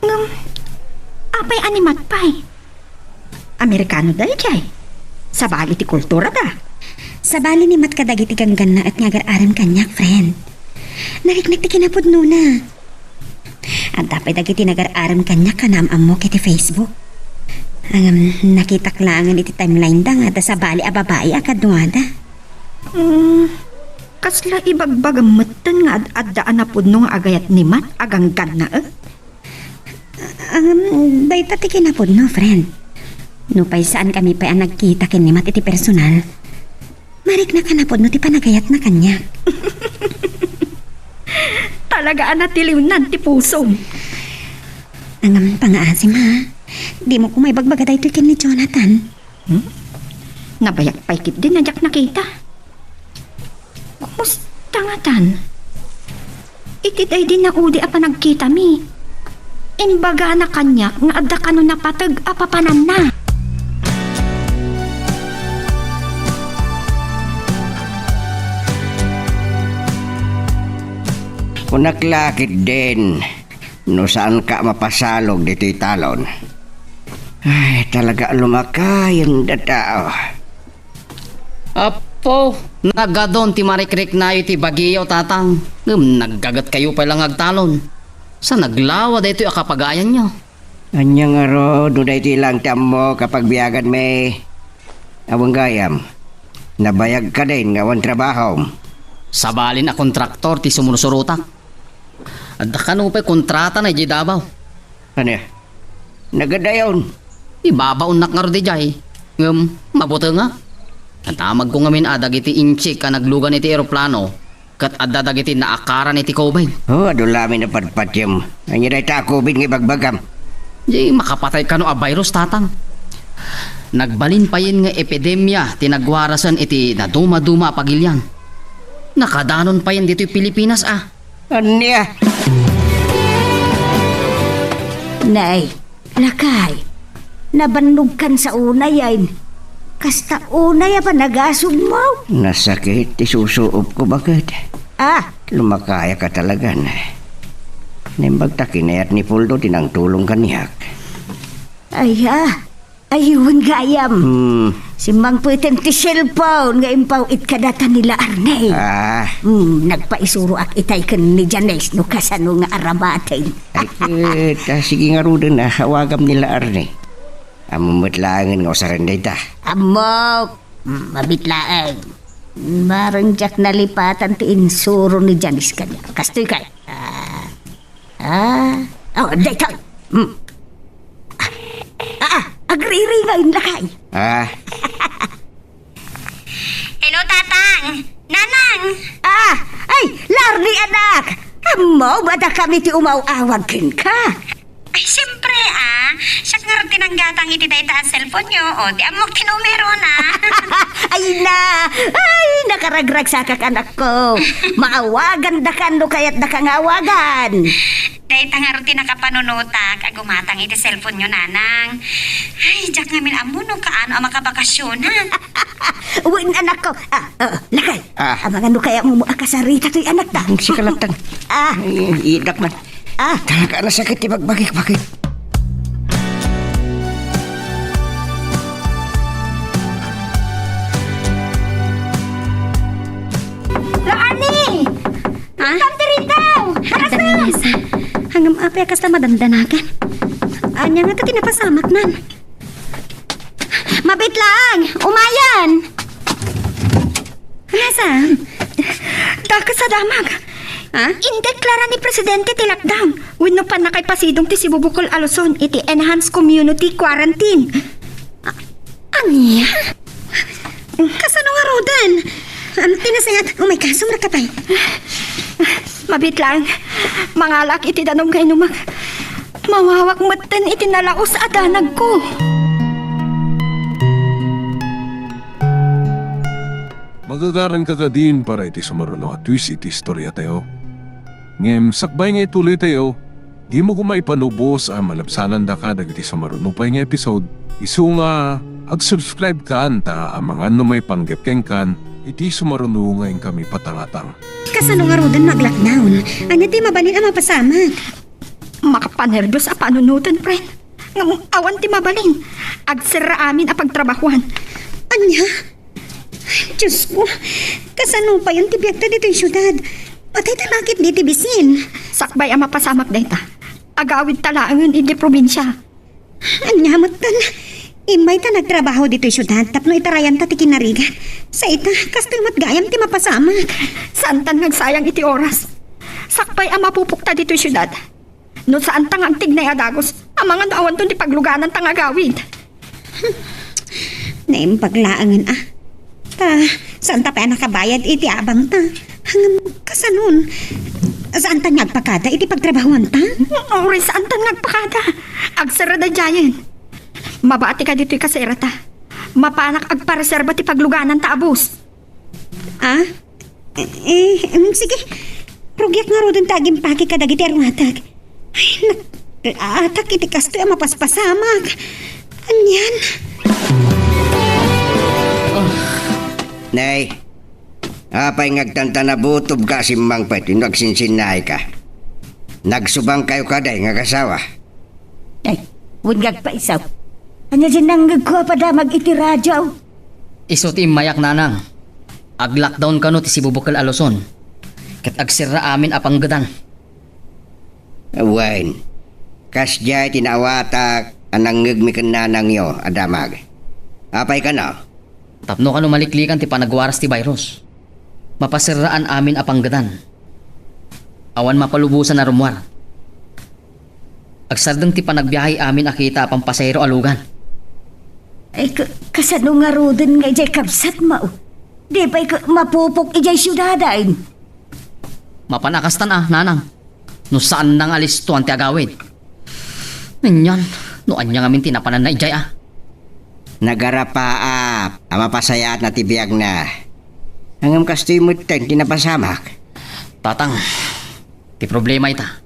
Ngem, apay a ni Matt pay? Amerikano daydiay. Sabali ti kulturada. Sabali ni Matt kadagiti ganggannaet nga agar-arem kaniak, friend. Nariknak ti kinapudnona. Adda pay dagiti nagar-arem kaniak a naam-ammok iti Facebook. Ngem, nakitak laengen iti timeline da nga adda sabali a babai a kaduada. Hmm, kasla ibagbagam metten nga ad-adda a napudno nga agayat ni Matt a ganggannaet? Ngem, dayta ti kinapudno, friend. Nupay saankami pay a nagkita ken ni Matt iti personal, mariknak a napudno ti panagayatna kaniak. Talaga a natiliwnan ti pusom. Ngem, pangaasim, ha? Dimo koma ibagbaga daytoy ken ni Jonathan. Hmm? Nabayag pay ketdin a diak nakita. Kumusta ngatan? Iti daydi naudi a panagkitami, imbagana kaniak nga adda kano napateg a papananna. Kunak la ketdin, no saanka a mapasalog ditoy talon. Ay, talaga a lumakayen a tao. Apo, nagadon ti marikriknayo iti bagiyo, Tatang. Ngem naggagetkayo pay la nga agtalon. Sa naglawa daytoy a kapagayanyo. Ania ngarud no daytoy laeng ti ammok a pagbiaganmi? Awan gayam, nabayag kadin nga awan trabahom? Sabalin a kontraktor ti sumursurotak. Adda kano pay kontratana idiay Davao. Ania? Nagadayon? Ibabaonnak ngarud idiay. Ngem, mabutengak. Nadamagko ngamin a dagiti inchik a naglugan iti eroplano ket adda dagiti naakaran iti COVID. Oh, adu lamin a patpatiem. Ania dayta a COVID nga ibagbagam? Di makapatay kano a virus, Tatang. Nagbalin payen nga epidemia ti nagwarasen iti nadumaduma a pagilian. Nakadanon payen ditoy Pilipinas a. Ania? Nay, lakay, nabannogkan sa unayen. Kasta unay a panagasugmo? Nasakit ti susuopko, baket. Ah? Lumakayaka talaga, nay. Naimbag ta kinayat ni Puldo ti nangtulong kaniak. Ay, ah. Ay, wen gayam. Hmm. Simmangpeten ti cellphone nga impaw-it kadata ni La Arne. Ah. Hmm, nagpaisuroak itay ken ni Janice no kasano nga aramaten. Ay, ket, ah, sige ngaruden, ah, awagam ni La Arne. Ammom met laengen nga usaren dayta. Ammok. Hmm, mabit laeng. Bareng diak nalipatan ti insuro ni Janice kaniak. Kastoy kay. Ah. Ah, oh, daytoy. Hmm. Ah, ah, agriringaw, lakay. Ah. Hello, Tatang. Nanang. Ah, ay, La Arne, anak. Ammom a dakami ti umaw-awag kenka. Ay, siyempre, ah. Siak ngarud ti nanggatang iti dayta a cellphone-yo. O, di ammok ti numerona. Ay na! Ay, nakaragragsakak, anakko. Maawagandakan no kayatdaka nga awagan. Dayta ngarud ti nakapanunotak a gumatang iti cellphone-yo, Nanang. Ay, diak ngamin ammo no kaano a makabakasyonan. Wen, anakko. Ah, oo, lakay. Ah. Amangan no kayatmo a kasarita toy anakta. Sika latta. Ah. Ay, idak man. Ah. Talaga, nasakit ti bagbagik, bakit? Rani! Ha? Kam ti ritaw! Harasa! Rita, Vanessa. Ngem apay a kasta madandanagan? Ania ngata ti napasamaknan? Mabit laeng! Umayen! Nasaan? Dakes a damag. Ha? Indeklara ni Presidente ti lockdown wenno pannakaipasidong ti Cebu Bohol a Luzon iti enhanced community quarantine. A-, ania? Kasano ngaruden? Am, ti nasayaat, umay kasumrek pay. Mabit laeng. Mangalak iti danum nga inumek. Mawawak metten iti nalaus a danagko. Magagaranka kadin para iti sumaruno a twist iti istoriatayo. Ngem sakbay nga ituloytayo, dimo koma ipanubos a malabsanandaka dagiti sumaruno pay nga episode, isu nga ag-subscribe kan ta amangan no maipanggep kenkan iti sumaruno nga inkami patangatang. Kasano ngaruden nga ag-lockdown? Ania ti mabalin a mapasamak? Makapanerbios a panunoten, friend. Ngem awan ti mabalin. Agserra amin a pagtrabahuan. Ania? Diosko, kasano payen ti biagta ditoy siudad? Patayta la ketdi iti bisin. Sakbay a mapasamak dayta, agawidta laengen idiay probinsia. Ania metten? Immayta nagtrabaho ditoy siudad tapno itarayanta ti kinarigat. Sa ita, kastoy met gayam ti mapasamak. Saantan nga agsayang iti oras. Sakbay a mapupokta ditoy siudad. No saanta nga agtignay a dagus, amangan no awanton ti paglugananta nga agawid. Naimbag laengen a. Ta, saanta pay a nakabayad iti abangta. Ngem kasanon? Saanta nga agpakada iti pagtrabahuanta? Uray saanta nga agpakada. Agserra daydiayen. Mabatika ditoy kaserata. Mapanak agpareserba ti paglugananta a bus. Ah? Eh, eh, mm, sige. Rugiak ngaruden ta agimpake kadagiti aruatak. Ay, nak-, atak iti kastoy a mapaspasamak. Anian? Nay, apay nga agtantanabutob ka a simmangpet wenno agsinsinnaay ka? Nagsubang kayo kadi nga agasawa? Ay, wen nga agpaisaw. Ania diay nangngegko a padamag iti radio? Isu ti immayak, nanang. Ag-lockdown kano ti Cebu Bohol a Luzon. Ket agserra amin a panggedan. Wen, kasdiay ti naawatak a nangngegmi ken nanangyo a damag. Apay kano? Tapno kano maliklikan ti panagwaras ti virus, mapaserraan amin a panggedan. Awan mapalubosan a rummuar. Agsardeng ti panagbiahe amin a kita a pampasahero a lugan. Ay, ka-, kasano ngaruden nga idiay kabsatmo? Di pay ka-, mapupok idiay siudaden? Mapan a kastan a, nanang. No saanna nga alistoan ti agawid. Nganyan, no ania ngamin ti napananna idiay a? Nagarapaap a mapasayaatna ti biagna. Ngem kastoy metten ti napasamak. Tatang, ti problema ita,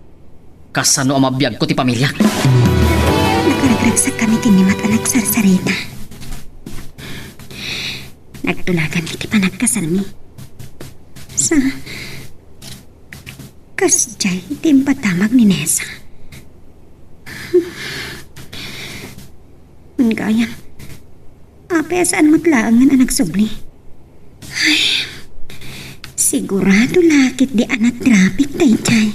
kasano a mabiagko ti pamiliak? Nakaragragsakkami ken ni Mat a nagsarsarita. Nagtulagan iti panagkasalmi. Sa Kasdiay ti impatamag ni Nessa. Gayam, apay a saan met laengen a nagsubli? Ay, sigurado la ketdi a na-traffic daydiay.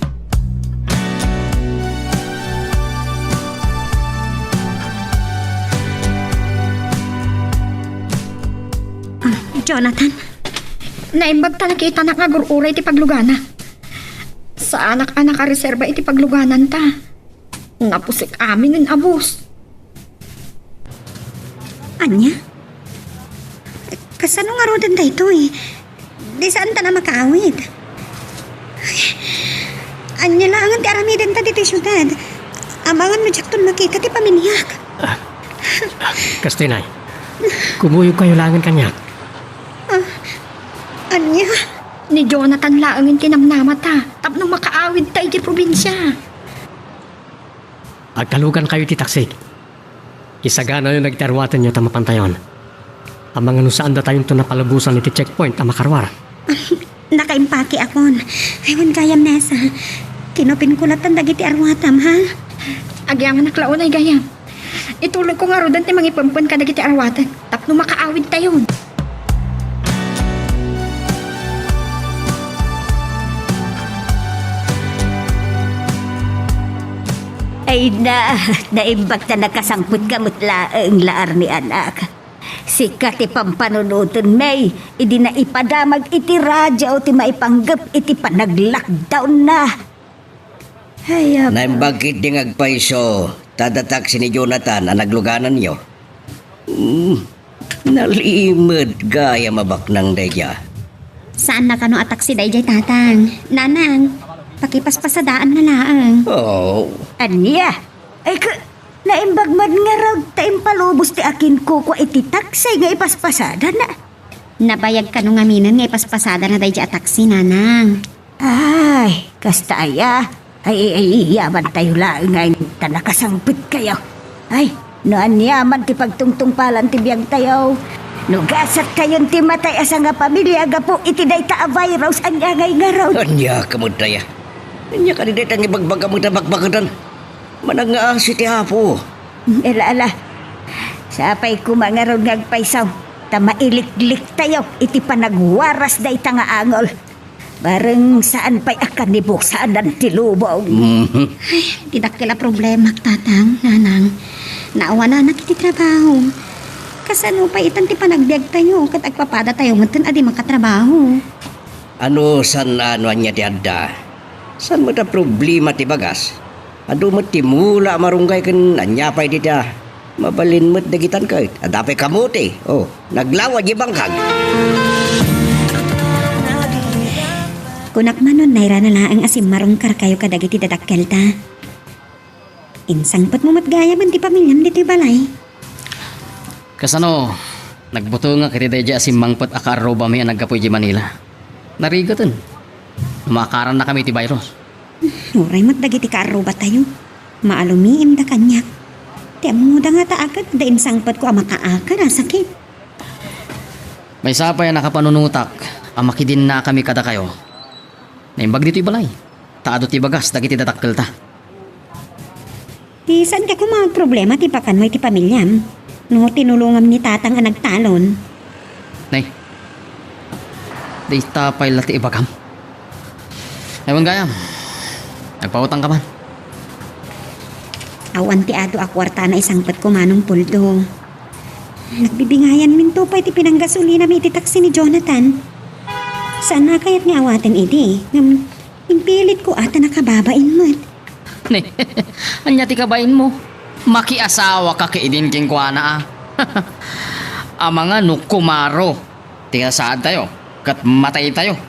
Ah, Jonathan. Naimbag ta nakitanak nga agur-uray ti paglugana. Saanak a nakareserba iti paglugananta. Napusek aminen a bus. Ania? Kasano ngaruden daytoy? Di saantan a makaawid? Ay, ania laengen ti aramidenta ditoy siudad? Amangan no diakton makita ti pamiliak. Ah, ah, kastoy, Nay. Kumuyogkayo laengen kaniak. Ah, ania? Ni Jonathan laengen ti namnamata tapno makaawidta iti probinsia. Agkalugankayo iti taksik. Isaganayo dagiti aruatenyo ta mapantayon. Amangan no saandatayon to napalubosan iti checkpoint a makaruar. Nakaimpakekon. Ay, wen gayam, Nessa. Kinupinko latta dagiti aruatam, ha? Agyamanak la unay gayam. Itulogko ngaruden ti mangipempen kadagiti aruatem tapno makaawidtayon. Ay na, naimbag ta nakasangpetka met laeng, Arney, anak. Sika ti pampanunoten, May, idi naipadamag iti radio ti maipanggep iti panag-lockdown-na. Ay, apo. Naimbag ketdi nga agpayso, ta adda taksi ni Jonathan a naglugananyo. Hmm, nalimed gayam a baknang daydiay. Saan na kano a taksi daydiay, Tatang? Nanang, pakipaspasadaanna laeng. Oh. Ania? Ay, ka, naimbag man ngarud ta impalubos ti akinkukua iti taksi nga ipaspasadana. Nabayag kano ngaminen nga ipaspasadana daydiay a taksi, Nanang. Ay, kasta aya. Ay, ay, ay, yamantayo laeng ngay ta nakasangpetkayo. Ay, no aniaman ti pagtungtungpalan ti biagtayo. No gasatkayon ti matay a sangapamilia gapu iti dayta a virus, ania ngay ngarud? Ania ka met aya? Ania kadi dayta nga ibagbagam met a bakbaketan? Manangngaasi ti Apo. Ala, ala. Sapay koma ngarud nga agpayso, ta mailikliktayo iti panagwaras dayta nga angol. Bareng saan pay a kanibusanan ti lubong. Mhm. Ay, ti dakkel a problemak, Tatang, Nanang. Naawananak iti trabaho. Kasano pay itan ti panagbiagtayo ket agpapadatayo metten a di makatrabaho? Ano saan a no ania ti adda? Saan met a problema ti bagas? Adu met ti mula a marunggay ken ania pay dita. Mabalin met dagitan ket adda pay kamote. Oh, naglawa di bangkag. Kunak manon, nairana laeng a simmarungkarkayo kadagiti dadakkelta. Insangpetmo met gayamen ti pamiliam ditoy balay. Kasano, nagbutengak iti daydiay a simmangpet a kaarrubami a naggapu idiay Manila. Narigeten. Makarannakami iti virus. Uray met dagiti kaarrubatayo. Maalumiimda kaniak. Ti ammoda ngata a ket adda insangpetko a makaakar a sakit. Maysa pay a nakapanunotak a makidinnakami kadakayo. Naimbag ditoy balay. Ta adu ti bagas dagiti dadakkelta. Ti saanka koma agproblema ti pakanmo iti pamiliam no tinulongam ni Tatang a nagtalon. Nay, dayta pay la ti ibagam. Ay, wen gayam. Nagpautangka man. Awan ti adu a kuarta a naisangpetko, Manong Poldo. Nagbibingayanminto pay ti pinanggasolinami iti taksi ni Jonathan. Saan a kayat nga awaten idi, ngem impilitko a ta nakababain met. Ne, ania ti kabainmo? Makiasawaka ket idin kenkuana a. Amangan no kumaro ti nasaadtayo ket mataytayo.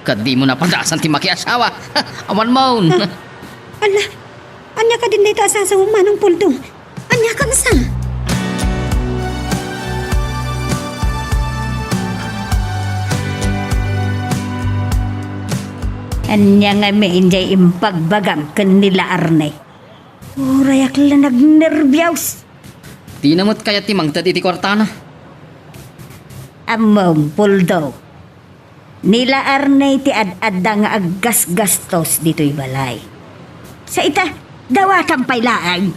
Ket dimo napadasan ti makiasawa. Awan maon. Ah, ala, ania kadin dayta a sasaom, Manong Poldo? Ania kansa? Ania ngamin diay impagbagam ken ni La Arne? Urayak la nagnerbios. Dina met kayat ti mangted iti kuartana. Ammom, Poldo. Ni La Arne ti ad-adda nga aggasgastos ditoy balay. Sa ita, dawatam pay laeng.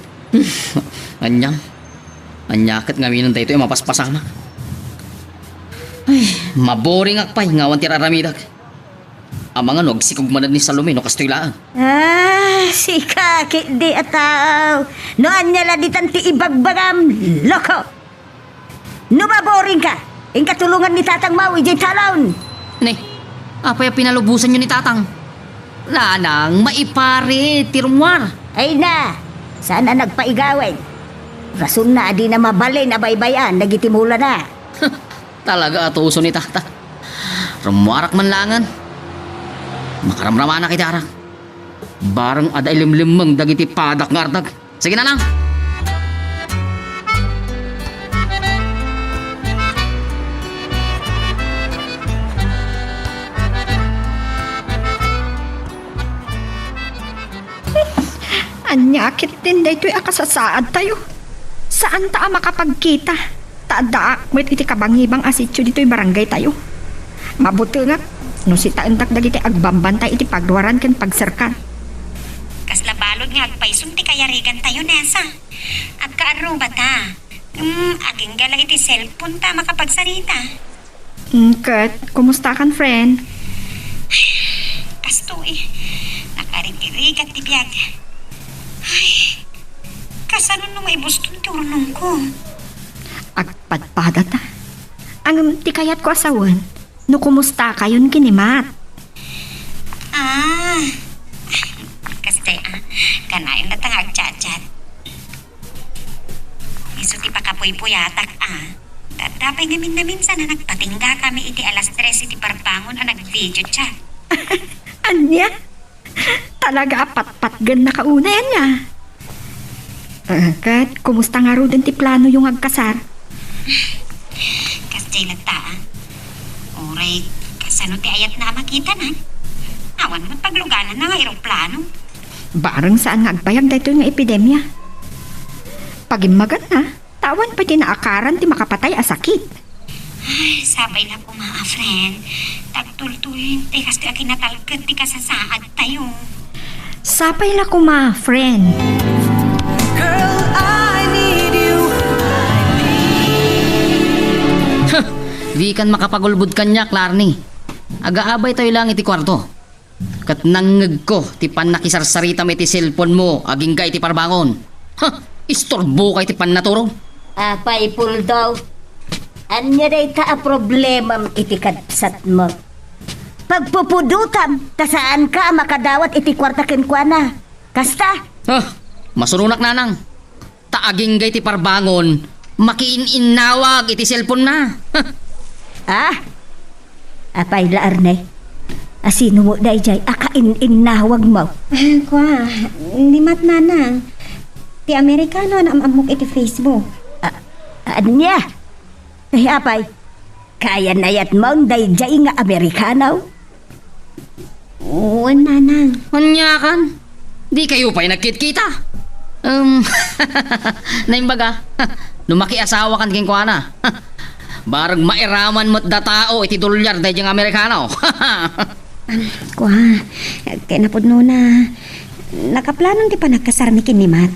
Ania? Ania ket ngaminen daytoy a mapaspasamak? Ay, maboringak pay nga awan ti ar-aramidek. Amangan no agsikog man ni Salome no kastoy laeng. Ah, sika ketdi a tao. No ania la ditan ti ibagbagam, loko? No maboringka, inka tulongan ni Tatang Mau idiay talon. Ne, apay a pinalubosanyo ni Tatang? Nanang, maiparit ti rummuar. Ay na, saan a nagpaigawid. Rasonna a dina mabalin a baybay-an dagiti mulana. Talaga a tuso ni Tata. Rummuarak man laengen. Makaramramanak iti arak. Bareng adda ilimlimmeng dagiti padak nga ardag. Sige na lang. Ania Ketdin daytoy a kasasaadtayo. Saanta a makapagkita. Ta addaak met iti kabangibang a sitio ditoy barangaytayo. Mabutengak no sitaendak dagiti agbambantay iti pagruaran ken pagserkan. Kasla balud nga agpayson ti kayarigantayo, Nessa. Agkaarrubata. Hmm, agingga la iti cellphone ta makapagsarita. Hmm, ket, kumusta kan, friend? Kastoy, nakarigirigat ti biag. Ay, kasano no maibuston ti urnongko? Agpadpadata. Ngem ti kayatko a sawen, no kumusta kayon ken ni Matt? Ah, kastoy, ah, kanayon latta nga agchat-chat. Isu ti pakapuypuyatak, ah. Adda pay ngamin-naminsan a nagpatingga kami iti alas tres iti parbangon a nag-video chat. Ania? Talaga a patpatgen nakaunay, ania? Ah, ket, kumusta ngaruden ti planoyo nga agkasar? Kasdiay latta, ah. Uray, kasano ti ayatna a makitana? Awan met paglugananna nga eroplano. Bareng saan nga agbayag daytoy nga epidemia. Pagimmaganna, ta awan pay ti naakaran ti makapatay a sakit. Ay, sapay la koma a friend. Tagtultuyen ti kastoy a kinatalged ti kasasaadtayo. Sapay la koma, friend. Girl, I need you. Huh! Dikan makapagulbod kaniak, Larni. Agaabaytayo lang iti kuarto. Ket nangngegko ti pannakisarsaritam iti cellphone mo agingga iti parbangon. Ha! Isturboka iti pannaturo. Apay, Puldo, ania dayta a problemam iti kabsatmo? Pagpupudotam ta saanka a makadawat iti kuarta kenkuana. Kasta? Ah, masuronak, Nanang. Ta agingga iti parbangon, makiin-innawag iti cellphone na. Ah? Apay la, Arne? Asino mo dayjay a kain-innawag mo? Ah, kua, ni Matt, Nanang. Ti Amerikano a naam-ammok iti Facebook. Ah, ania? Ay, apay, kayan-ayat mo dayjay nga Amerikano? Wen, Nanang. Aniakan? Di kayo pay nagkitkita? Um, naimbaga, no makiasawakan kenkuana, barag mairaman met da tao iti dolyar daydi nga Amerikano. Kua, ket napudnona, nakaplanon ti panagkasarmi ken ni Matt.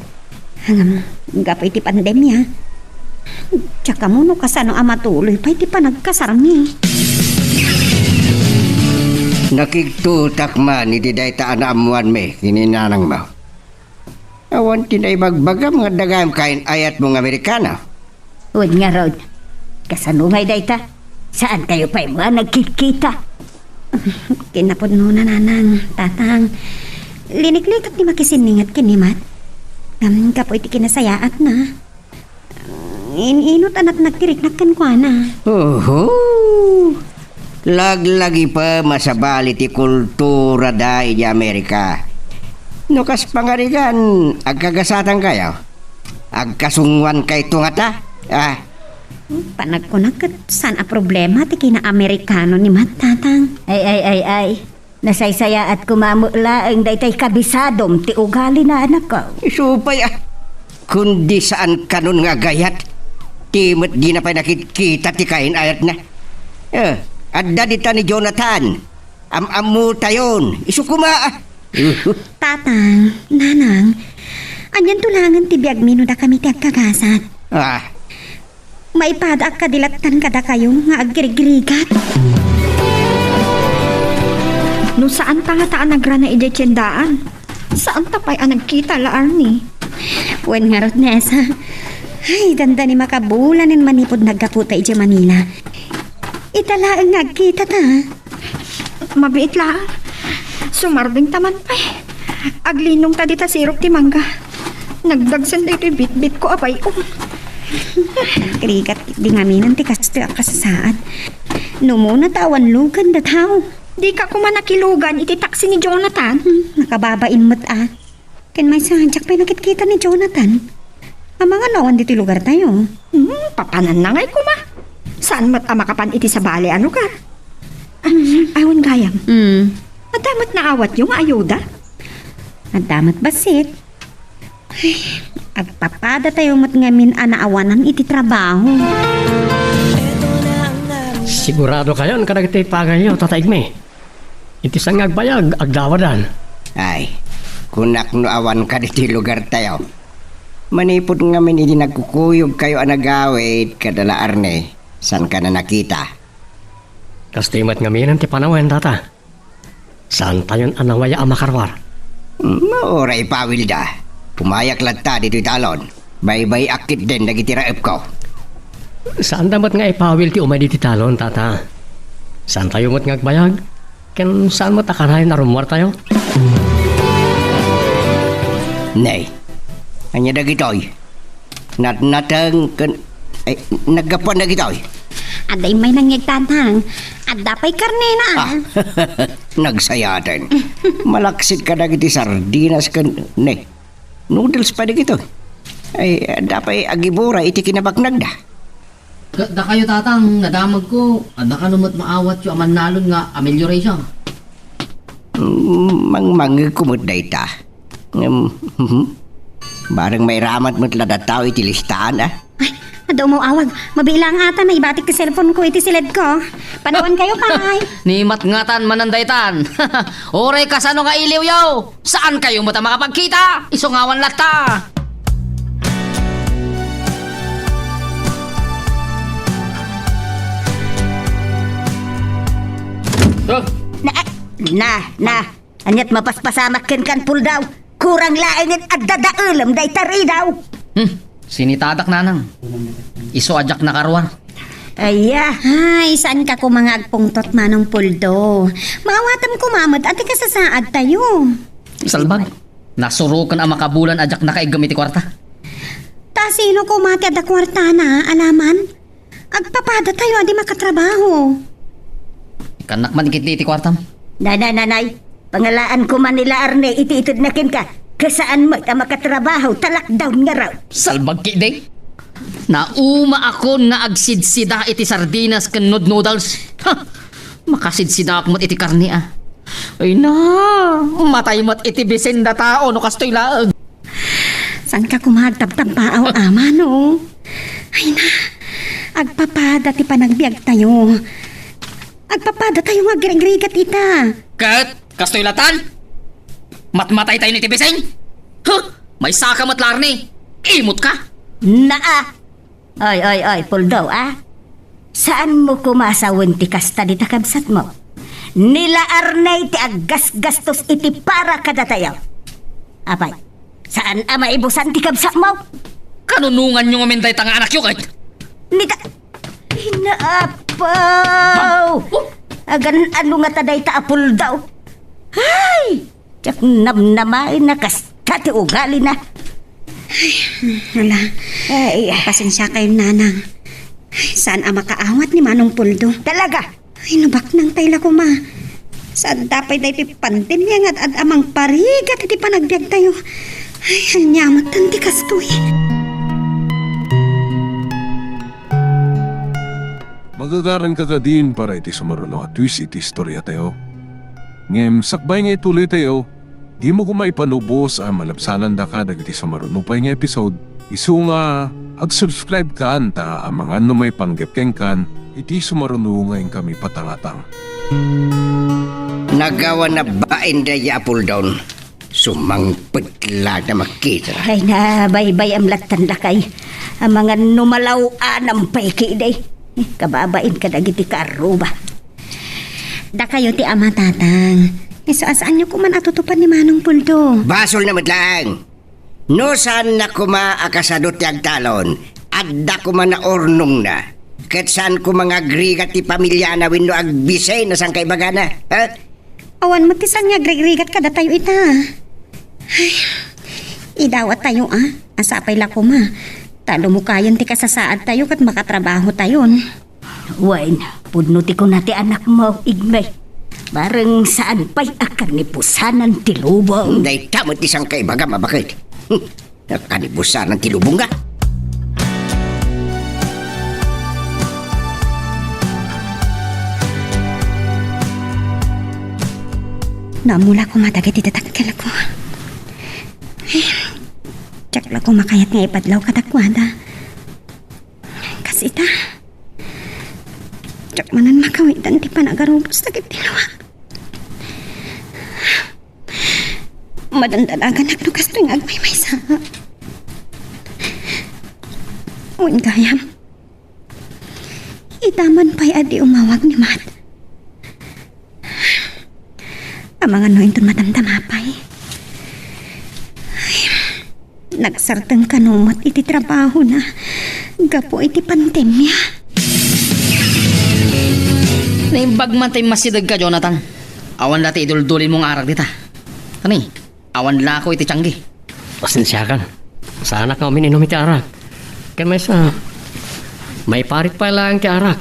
Ngem, gapu iti pandemia, diak ammo no kasano a matuloy pay ti panagkasarmi. Nakigtotak man iti dayta a naammoanmi ken ni nanangmo. Awan ti naibagbagam nga adda gayam kain-ayatmo nga Amerikano. Wen ngarud, kasano ngay dayta? Saan kayo pay mo a nagkikita? Kinapudnona, Nanang, Tatang. Liniklikat ti makisinningat ken ni Matt. Ngem gapu iti kinasayaatna, in-inut a natnagtiriknak kenkuana. Oho! Laglagipem a sabali ti kultura da idiay Amerika. No kas pangarigan, agkagasatankayo? Agkasunguankayto ngata? Ah. Panagkunak ket saan a problema ti kina-Amerikano ni Matt, Tatang. Ay, ay, ay, ay. Nasaysayaat koma met laeng daytay kabisadom ti ugalina, anakko. Isu pay, ah. Kundi saan kanon nga agayat. Ti met dina pay nakitkita ti kain-ayatna. Eh, adda dita ni Jonathan. Am-ammotayon. Isu koma, ah. Tatang, Nanang, anianto laengen ti biagmi no dakami ti agkagasat? Ah. Maipadaak kadi lattan kadakayo nga aggrigrigat. No saanta ngata a nagrana idiay tiendaan, saanta pay a nagkita la Arnie? Wen ngarud, Nessa. Ay, dandani makabulan manipud naggaputa idiay Manila. Ita laeng nga agkitata. Mabiit laeng. Sumardengta man pay. Aglinongta dita sirok ti mangga. Nagdagsen daytoy bitbitko a bay-om. Agrigat di ngamin ti kastoy a kasasaad. No umuna ta awan lugan da tao. Dika koma nakilugan iti taksi ni Jonathan. Hmm, nakababain met a. Ken maysa, diak pay nakitkita ni Jonathan. Amangan no awan ditoy lugartayo. Hmm, papananna ngay koma. Saan met a makapan iti sabali a lugar? Ah, awan gayam. Hmm. Adda met naawatyo nga ayuda? Adda met bassit. Agpapadatayo met ngamin a naawanan iti trabaho. Siguradokayon kadagiti pagayyo, Tata Igme. Iti saan nga agbayag, agdawadan. Ay, kunak no awan kaditi lugartayo. Manipud ngamin idi nagkukuyogkayo a nagawid kada la Arne, saanka a nakita. Kastoy met ngamin ti panawen, Tata. Saantayon a nawaya a makaruar. Mm, uray ipawilda. Pumayak latta ditoy talon. Baybay-ak ketdin dagiti raepko. Saanda met nga ipawil ti umay ditoy talon, Tata. Saantayo met nga agbayag? Ken saan met a kanayon a rummuartayo? Nay, ania dagitoy? Natnateng ken, ay, naggapuan dagitoy. Adda immay nangngeg, Tatang. Adda pay karnena. Ah, nagsayaten. Malaksid kadagiti sardinas ken, ne, noodles pay dagitoy. Ay, adda pay agibura iti kinabaknagda. Ket dakayo, Tatang, nadamagko, adda kano met maawatyo a mannalon nga amelioration? Mm, mangmangngegko met dayta. Ngem, mhm. Bareng mairamat met la dataw iti listaan, a? Ay, adda umaw-awag. Mabilang ata, naibatik ti cellphone ko iti siledko. Panawankayo pay. Ni matngatan manen daytan. Uray kasano nga iliwyo? Saankayo met a makapagkita? Isu nga awan latta. Ah! Na, na, na. Aniat mapaspasamak kenka, Puldaw? Kurang laengen adda daelem dayta ridaw. Hmm, sinitadak, Nanang. Isu a diak nakaruar. Aya. Ay, saanka koma nga agpungtot, Manong Puldo. Maawatam koma met a ti kasasaadtayo. Salbag, nasuroken a makabulan a diak nakaiggem iti kuarta. Ta sino koma ti adda kuartana, alaman? Agpapadatayo a di makatrabaho. Kannak man ketdi iti kuartam. Nanay, nanay, pangalaanko man ni la Arne iti itedna kenka. Kasaan met a makatrabaho, ta lockdown ngarud. Salbag ketdi. Naumaakon nga agsidsida iti sardinas ken nood noodles. Ha! Makasidsidaak met iti karne, a. Ay na, matay met iti bisin datayo no kastoy laeng. Saanka koma agtabtabbaaw, Ama, no? Ay na, agpapada ti panagbiagtayo. Agpapadatayo nga agrigrigat ita. Ket kastoy latan? Matmataytayon iti bisin? Huh! Maysaka met la Arne. Imutka? Naa! Oy, oy, oy, Puldo, a? Saanmo koma a sawen ti kasta dita kabsatmo? Ni la Arne ti aggasgastos iti para kadatayo. Apay, saan a maibusan ti kabsatmo? Kanunonganyo ngamin dayta nga anakyo ket? Ni ta-, Inaapaw! Agan-ano ngata dayta a Puldo? Ay! Diak namnamaen a kasta ti ugalina. Ay, ala. Ay, ah. Pasensiakayon, Nanang. Ay, saan a makaawat ni Manong Puldo? Talaga? Ay, nabaknangtayo la koma. Saan ta pay daytoy pandemia nga ad-ad a mangparigat iti panagbiagtayo? Ay, ania met ti kastoy? Magagaranka kadin para iti sumaruno a twist iti istoriatayo. Ngem sakbay nga ituloytayo, dimo koma ipanubos a malabsanandaka dagiti sumaruno pay nga episode. Isu nga ag-subscribe kan ta amangan no maipanggep kenkan iti sumaruno nga inkami patangatang. Nagawan a bain dayta a Puldon. Sumangpet la a makita. Ay na, baybay-am lattan, lakay. Amangan no malaw-anam pay ketdi. Eh, kababain kadagiti kaarruba. Dakayo ti ama, tatang. Isu a saanyo koman a tutupan ni Manong Puldo. Basolna met laeng. No saanna koma a kasado ti agtalon, adda koma naurnongna. Ket saan koma nga agrigat ti pamiliana wenno agbisay no saan kaibagana, ha? Awan met ti saan nga agrigrigat kadatayo ita. Ay, idawatayo, a. Sapay la koma ta lumukayen ti kasasaadtayo ket makatrabahotayon. Wen, pudno ti kuna ti anakmo, Igme. Bareng saan pay a kanibusanan ti lubong. Dayta met ti saan kaibagam a baket. Hmm. Nakanibusanan ti lubongna. Naammo la koma dagiti dadakkelko. Diak la koma kayat nga ipadlaw kadakuada. Kas ita, diak manen makawidan ti panagarubos dagiti luak. Madandalaganak no kastoy nga agmaymaysa. Wen gayam, ita man pay a di umawag ni Mat. Amangan no inton madamdama pay. Ay, nagsarteng kano met iti trabahona gapu iti pandemia. Naimbag man ta immasidegka, Jonathan. Awan la ti iduldulinmo nga arak dita. Kani, awan la ako iti tianggi. Pasensiakan. Saanak nga umin-inum iti arak. Ken maysa, maiparit pay laeng ti arak.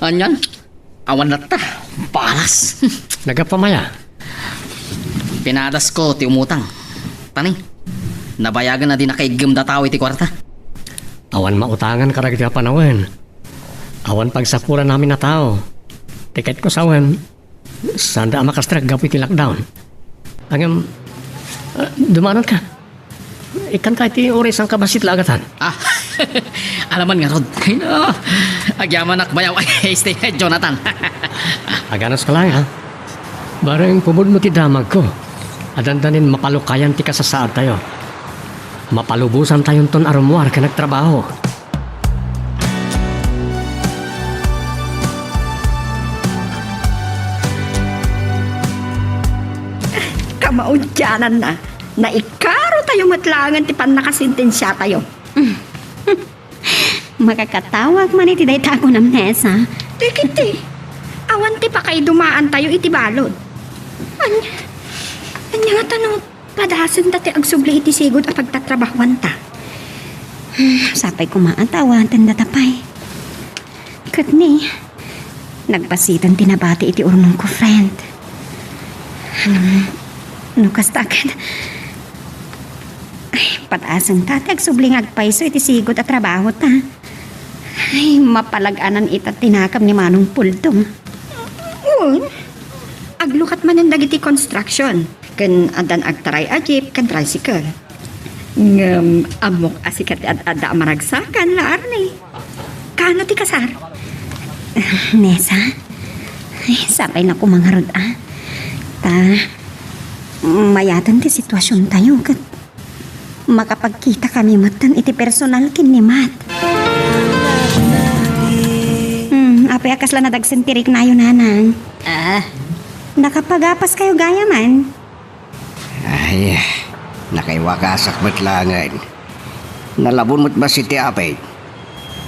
Anian? Awan latta. Balas. Nagapamaya. Pinadasko ti umutang. Tani, nabayagen a di nakaiggemda tao iti kuarta. Awan mautangan kadagiti a panawen. Awan pagsapulan amin a tao. Tiketko sawen, saanda a makastrek gapu iti lockdown. Ngem, ah, dumanonka. Ikkanka iti uray sangkabassit la agatan. Ah, alaman ngarud. Ay, no. Agyamanak bayaw. Ay, stay, Jonathan. Aganas ka lang, ha? Bareng pumudno ti damagko. Adandanin mapalukayan ti kasasaadtayo. Mapalubosantayon ton a rummuar ken agtrabaho. Kamaudiananna, naikarotayo met laengen ti pannakasentensiatayo. Makakatawag man iti dayta a kunam, Nesa. Dagiti, awan ti pakaidumaantayo iti balud. Ania, ania ngata no padasenta ti agsubli iti sigud a pagtatrabahuanta? Hmm, sapay koma a ta awaten data pay. Ket ni, nagpasiten ti nabati iti urnongko, friend. Hmm, no kasta ket, ay, padasenta ti agsubli nga agpayso iti sigud a trabahota. Ay, mapalag-anan ita ti nakam ni Manong Puldo. Wen, aglukat manen dagiti construction, ken addan agtaray a jeep ken tricycle. Ngem ammok a sika ti ad-adda a maragsakan, la Arne. Kaano ti kasar? Nesa? Ay, sapay na koma ngarud, a. Ta, mayaten ti situasiontayo, ket makapagkita kami metten iti personal ken ni Mat. Hmm, apay a kasla nadagsen ti riknayo, Nanang? Ah? Nakapagapas kayo gaya man? Ay, nakaiwakasak met laengen. Nalabon met bassit ti apit.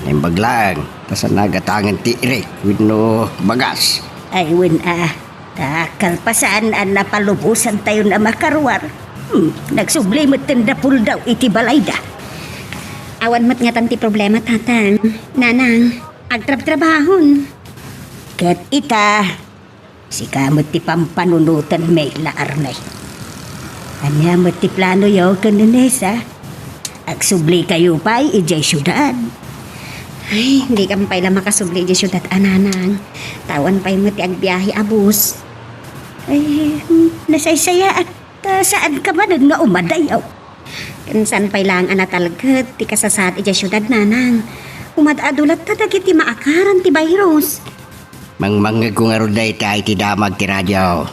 Naimbag laeng, ta saan nagatangen ti irik wenno bagas. Ay, wen a. Ta kalpasan a napalubosantayon a makaruar, hmm, nagsubli metten da Puldo iti balayda. Awan met ngatan ti problema, Tatang. Nanang, agtrabtrabahon. Ket ita, sika met ti pampanunotenmi, la Arne. Ania met ti planoyo ken ni Nesa? Agsublikayo pay idiay siudad? Ay, dikam pay la makasubli idiay siudad a, Nanang. Ta awan pay met ti agbiahe a bus. Ay, nasaysayaat ta saanka manen nga umadayo. Ken saan pay laeng a natalged ti kasasaad idiay siudad, Nanang. Umaad-adu latta dagiti maakaran ti virus. Mangmangngegko ngarud dayta iti damag ti radio.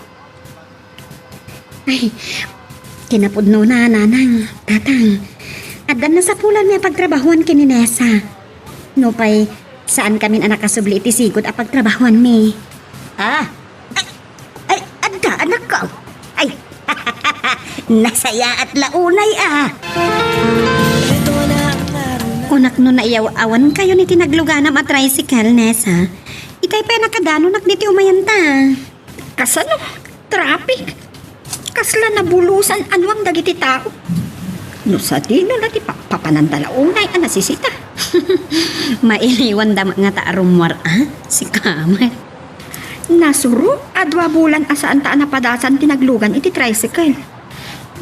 Ay, kinapudnona, Nanang, Tatang. Addan nasapulanmi a pagtrabahoan ken ni Nesa. Nupay, saankamin a nakasubli iti sigud a pagtrabahoanmi. Ah, ay, ay, adda, anakko. Ay, nasayaat la unay, a. Kunak no naiyaw-awankayon iti nagluganam a tricycle, Nesa. Itay pay a nakadanonak ditoy umayanta. Kasano? Traffic? Kasla nabulosan anuang dagiti tao. No sadino la ti papananda la unay a nasisita. Mailiwanda met ngata a rummuar, a? Sika met. Nasuro a dua bulan a saanta a napadasan ti naglugan iti tricycle.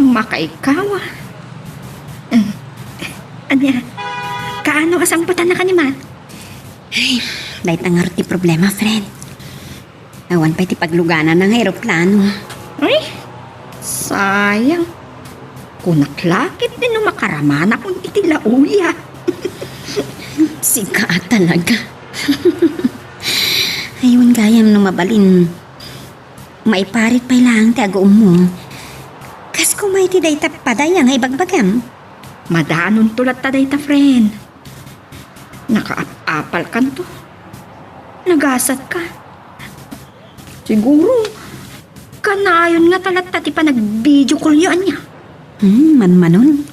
Makaikawa. Eh, ania? Kaano a sangpetanna kaniman? Ay, dayta ngarud ti problema, friend. Awan pay ti paglugananna nga eroplano. Ay, sayang. Unak la ket no makaramanak iti laoya. Sika talaga. Ay, wen gayam no mabalin, maiparit pay laeng ti agummo. Kas kuma iti dayta padaya nga ibagbagam. Madanon to latta dayta, friend. Nakaap-apalkanto. Nagasatka. Siguro, kanayon nga talatta ti panag-video call yo, ania? Hmm, manmanon.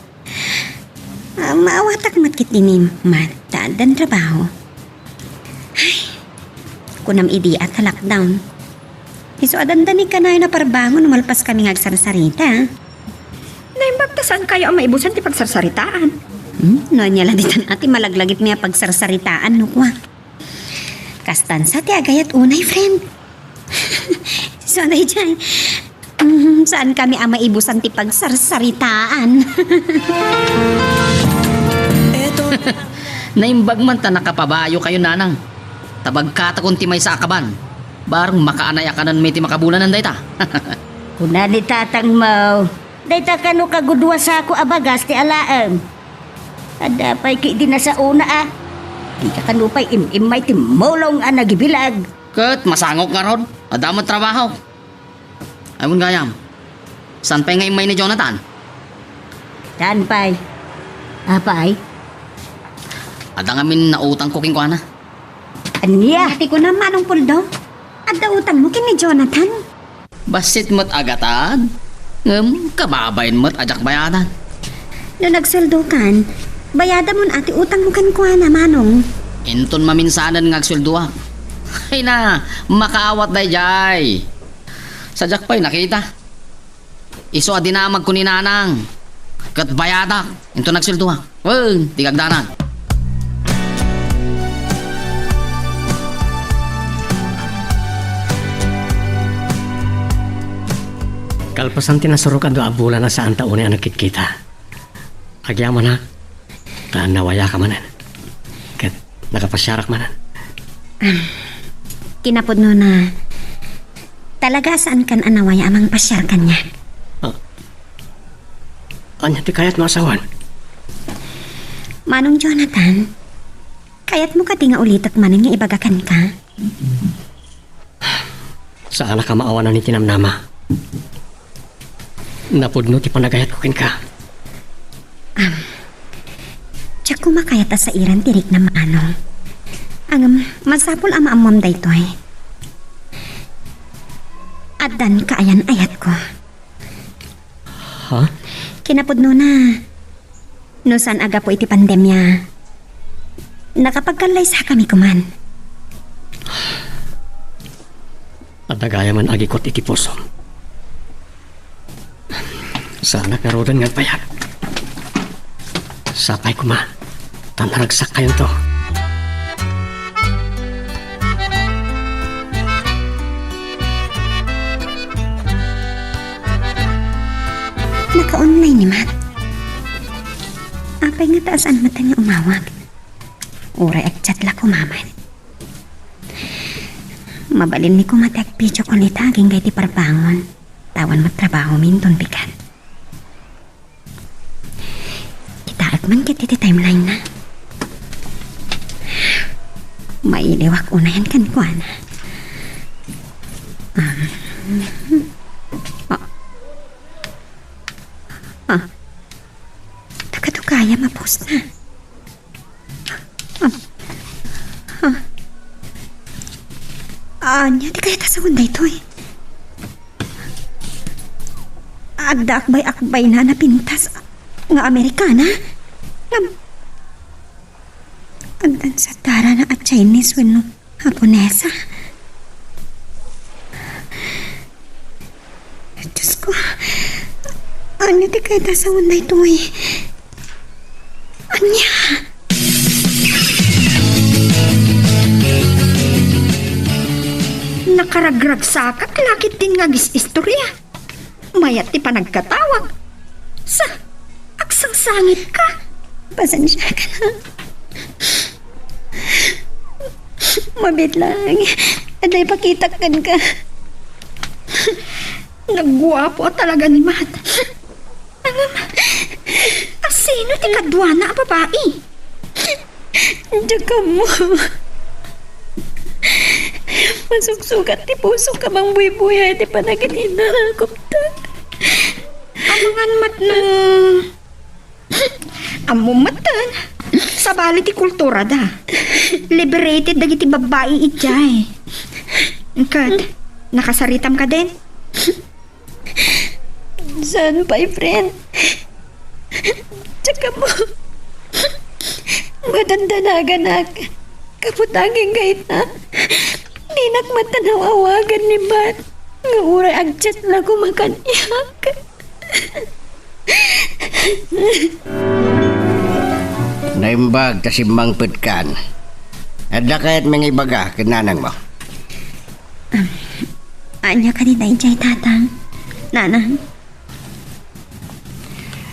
Ah, maawatak met ket dini, Mat, ta addan trabaho. Ay, kunam idi a ta lockdown. Isu a dandani kanayon a parbangon no malpas kami nga agsarsarita. Naimbag ta saan kayo a maibusan ti pagsarsaritaan. Hmm? No, ania la ditan a ti malaglagip mi a pagsarsaritaan, no kua. Kastan sa ti agayat unay, friend. So, daydiay. Mm, saan kami a maibusan ti pagsarsaritaan? Naimbag man ta nakapabayo kayo, nanang. Ta bagkatakon ti maysa a kaban. Barang makaanay a kanan mi ti makabulanan dayta. Kuna ni tatangmo, dayta kano kagudua sako a bagas ti alaem. Adda pay ket di nasaona a. Dika kano pay im-immay ti mulong a nagibilag. Ket masangok ngarud, adda met trabaho. Ay, wen gayam, saan pay nga immay ni Jonathan? Saan pay? Apay? Adda ngamin nautangko kenkuana. Ania? Iti kuna, Manong Puldo, adda utangmo ken ni Jonathan? Bassit met a gatad, ngem kababain met a diak bayadan. No nagsueldokan, bayadamon a ti utangmo kenkuana, Manong. Inton maminsanen nga agsueldoak. Ay na, makaawat daydiay. Sadiak pay nakita. Isu a dinamagko ni Nanang. Ket bayadak, inton nagsueldoak. Wen, di kagdanan. Kalpasan ti nasurok a dua a bulan a saanta unay a nagkitkita, agyamanak ta nawayaka manen. Ket nakapasiarak manen. Am, kinapudnona, talaga a saankan a nawaya a mangpasiar kaniak. Ah, ania ti kayatmo a sawen? Manong Jonathan, kayatmo kadi nga ulitek manen nga ibaga kenka? Saanak a maawanan iti namnama. Napudno ti panagayatko kenka. Am, diak koma kayat a sairan ti rikna, Manong. Ngem, masapul a maammoam daytoy. Addan kaayan-ayatko. Ha? Kinapudnona, no saan a gapu iti pandemia, nakapagkallaysakami koman. Adda gayam a nagikot iti pusom. Saanak ngaruden nga agbayag. Sapay koma, ta naragsakkayonto. Naka-online ni Mat. Apay ngata a saan met nga umawag? Uray agchat la koma met. Mabalin ni koma ti agvideo call ita agingga iti parbangon. Ta awan met trabahomi inton bigat. Kitaek man ket iti timeline na. Mailiwak unayen kenkuana. Um, ah. Ah. Dakato gayam a post na. Ah. Ah. Ania ti kayat a sawen daytoy? Adda akbay-akbayna a napintas nga Amerikana? Ngem, addan sa darana a Chinese wenno Japonesa? Diosko, ania ti kayat a sawen daytoy? Ania? Nakaragragsakak la ketdin nga agis-istorya. Mayat ti panagkatawag. Sa, agsangsangitka. Pasensiakan. Mabiit lang. Adda ipakitak kenka. Nagguapo a talaga ni Mat. Asino ti kaduana a babai? Diak ammo. Masuksukat ti pusok a mangbuybuya iti panagin-inarakupta. Amangan met no Ammom metten, sabali ti kulturada. Liberated dagiti babbai idiay. Ket, nakasaritam kadin? Saan pay, friend. Tsaka mo, madandanaganak. Kaput agingga ita. Dinak met aw-awagan ni Bat. Nga uray agchat la koma kaniak. Naimbag ta simmangpetkan. Adda kayatmi nga ibaga ken nanangmo? Ania kadi daydiay, Tatang? Nanang?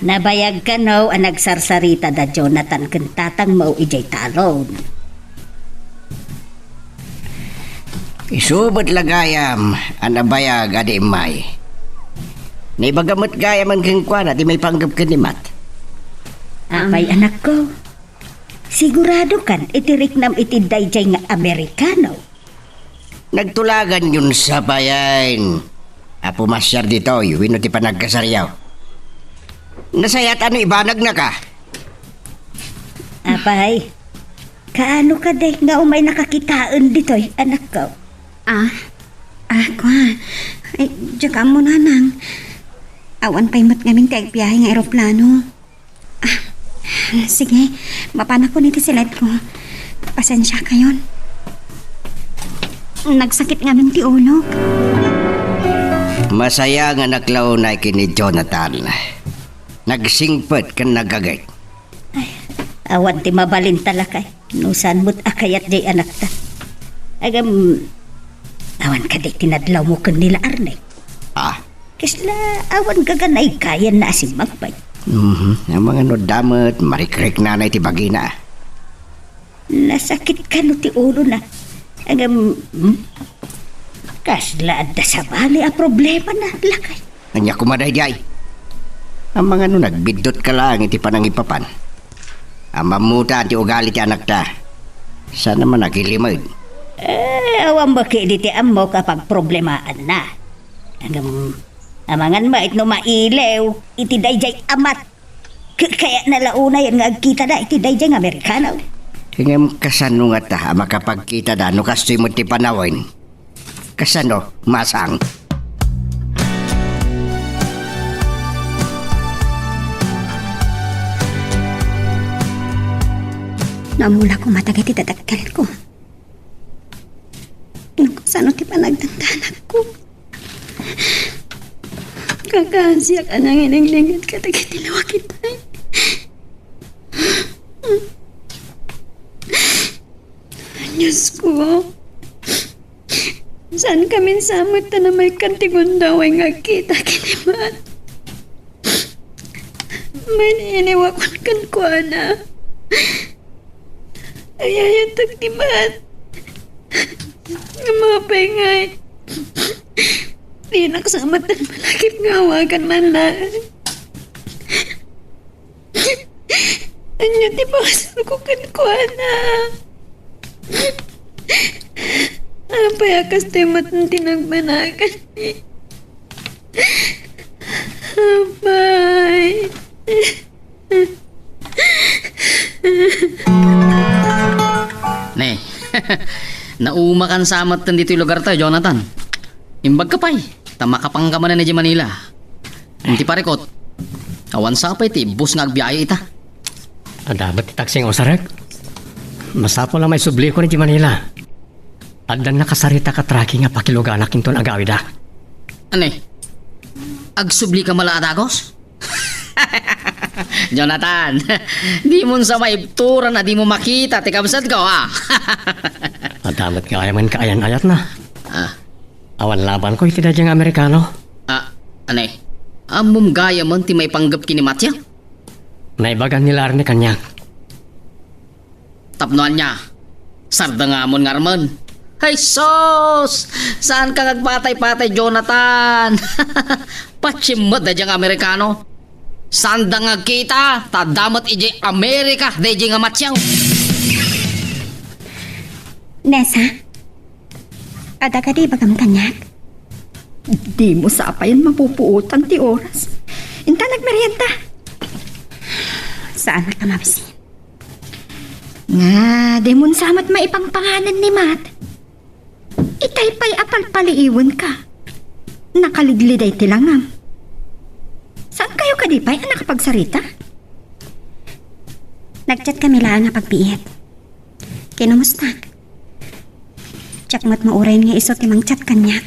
Nabayag kano a nagsarsarita da Jonathan ken tatangmo idiay talon? Isu met la gayam a nabayag a di immay. Naibaga met gayamen kenkuana ti maipanggep ken ni Matt. Apay, anakko? Sigurado kan iti riknam iti daydiay nga Amerikano? Nagtulaganyon sa payen a pumasiar ditoy wenno ti panagkasaryo. Nasayaat a no ibanagnaka. Apay, kaano kadi nga umaynaka kitaen ditoy, anakko? Ah, ah, kua. Ay, diak ammo, nanang. Awan pay met ngamin ti agbiahe nga eroplano. Ah, sige, mapanakon iti siledko. Pasensiakayon. Nagsakit ngamin ti ulok. Masaya nga naklaonay ken ni Jonathan. Nagsingpet ken nagaget. Ay, awan ti mabalinta, lakay. No saan met a kayat diay anakta. Agam, awan kadi ti nadlawmo ken ni la Arne? Ah, Kasla awan gaganay kayanna a simmangpet. Mhm. Amangan no adda met marikriknana iti bagina. Nasakit kano ti ulona. Ngem, hmm? Kasla adda sabali a problemana, lakay. Ania koma daydiay? Amangan no nagbiddut ka laeng iti panangipapan. Amammutan ti ugali ti anakta. Saan a managilimed. Eh, awan met idi ti ammok a pagproblemaanna. Ngem, amangan met no mailiw iti daydiay a mat. Kayatna la unayen nga agkitada iti daydiay nga Amerikano. Ngem kasano ngata a makapagkitada no kastoy met ti panawen? Kasano, masang? Naammo la koma dagiti dadakkelko. No kasano ti panagdandanagko? Kakaasiak a nanginengngeg kadagiti lawag itay. Diosko, saan kamin sa met ta namaykan ti gundaway nga agkita ken ni Mat? Mainiiniwakon kenkuana. Ayayatek ni Mat. Mapay ngay. Dinak sa met malakip nga awagan man laeng. Ania ti pasurko kenkuana? Apay a kastoy met ti nagbanagan? Apay. Ne, naumakan sa met ditoy lugartayo, Jonathan. Imbagka pay, ta makapanka manen idiay Manila. Iti parikut, awan sa pay ti ibbus nga agbiahe ita. Adda met ti taksi nga usarek. Masapul a maisubliko idiay Manila. Addan nakasarita ka tracking a pakiluganak inton agawida. Ania? Agsublika met la a dagus? Jonathan, dimon sa maibturan a dimo makita ti kabsatko, a? Adda met gayamen kaayan-ayatna. Ah. Awan labanko iti daydiay nga Amerikano. Ah, ania? Ammom gayamen ti maipanggep ken ni Matya? Naibagan ni la Arne kaniak. Tapno ania? Sardengamon ngarmen. Ay sus! Saanka nga agpatay-patay, Jonathan? Patiem met daydiay nga Amerikano. Saanda nga agkita, ta adda met idiay Amerika daydiay nga Matthew. Nessa? Adda kadi ibagam kaniak? Dimo sapayen mapupuotan ti oras. Inta nagmerienda. Saanak a mabisin. Nga, dimon sa met maipangpanganen ni Mat. Itay pay a palpaliiwenka. Nakaligliday ti langam. Saankayo kadi pay a nakapagsarita? Nag-chat kami laeng a pagbiit. Kinamustak? Diak met mauray nga isu ti mang-chat kaniak.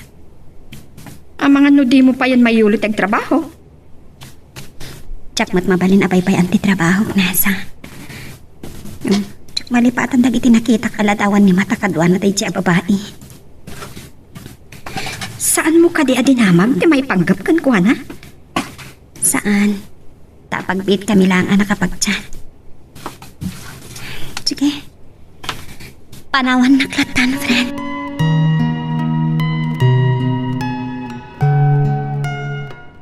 Amangan no dimo payen mayulo ti agtrabaho. Diak met mabalin a baybay-an ti trabahok, Nessa. Hmm, diak malipatan dagiti nakitak a ladawan ni Mat a kaduana daydiay a babai. Saanmo kadi a dinamag ti maipanggep kenkuana? Saan. Ta pagbiit kami laeng a nakapag-chat. Sige. Panawannak lattan, friend.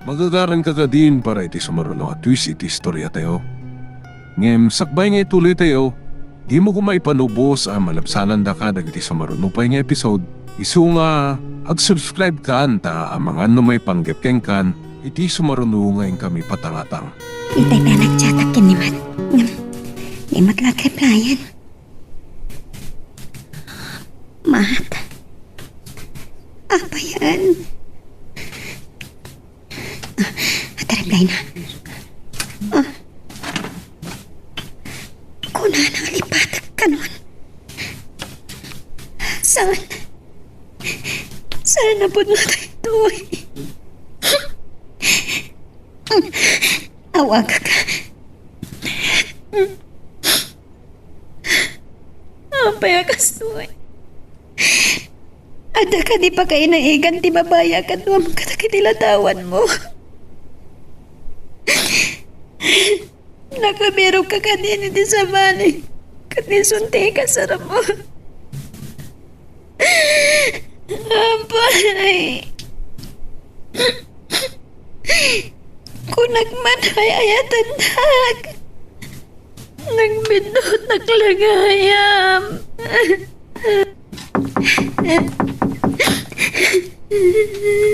Magagaranka kadin para iti sumaruno a twist iti istoriatayo. Ngem sakbay nga ituloytayo, dimo koma ipanubos a malabsanandaka dagiti sumaruno pay nga episode, isu nga ag-subscribe kan ta amangan no maipanggep kenkan iti sumaruno nga inkami patangatang. Itay pay a nag-chatak ken ni Mat. Ngem, di met la ag-replyan. Mat. Apay a? Ah, ag-reply na. Ah. Kunana nga lipatek kanon. Saan? Saan a pudno daytoy? Awagak. Apay a kastoy? Adda kadi pakainaigan ti babai a kaduam kadagiti ladawanmo? Nakabirokka kadin iti sabali ket isun ti ikasarmo? Apay, kunak man, ay-ayatennak. Nagbiddutak la gayam.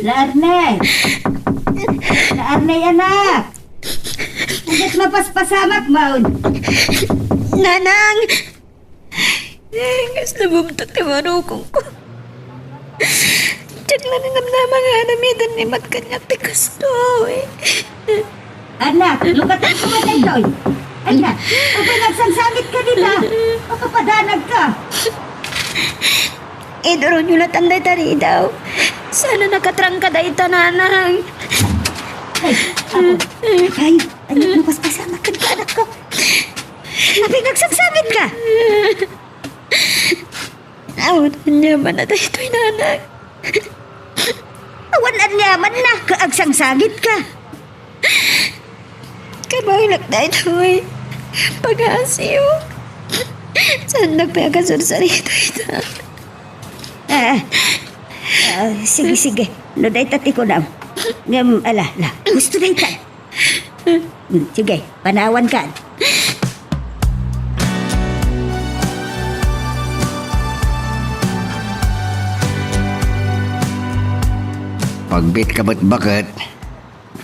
La Arnel! La Arnel, anak! Ket mapaspasamak man. Nanang! Kasla bumtut ti marukongko. Diak la namnama nga aramiden ni Mat kaniak ti kastoy. Anak, lukatan ko nga daytoy. Anak, apay nga agsangsangitka dita? Makapadanagka. Iduronyo latan dayta ridaw. Saan a nakatrangka dayta, nanang. Ay, ako. Ay, anak, mapaspasamak kenka, anakko. Apay nga agsangsangitka? Awan aniamanna daytoy, nanang. Awan aniamanna, ket agsangsangitka. Kabaelak daytoy. Pangasiw. Saannak pay a kasarsarita ita? Ah, ah, sige, sige. No dayta ti kunam. Ngem, ala, ala. Husto dayta. Hmm, sige, panawankan. Pagbiitka met baket,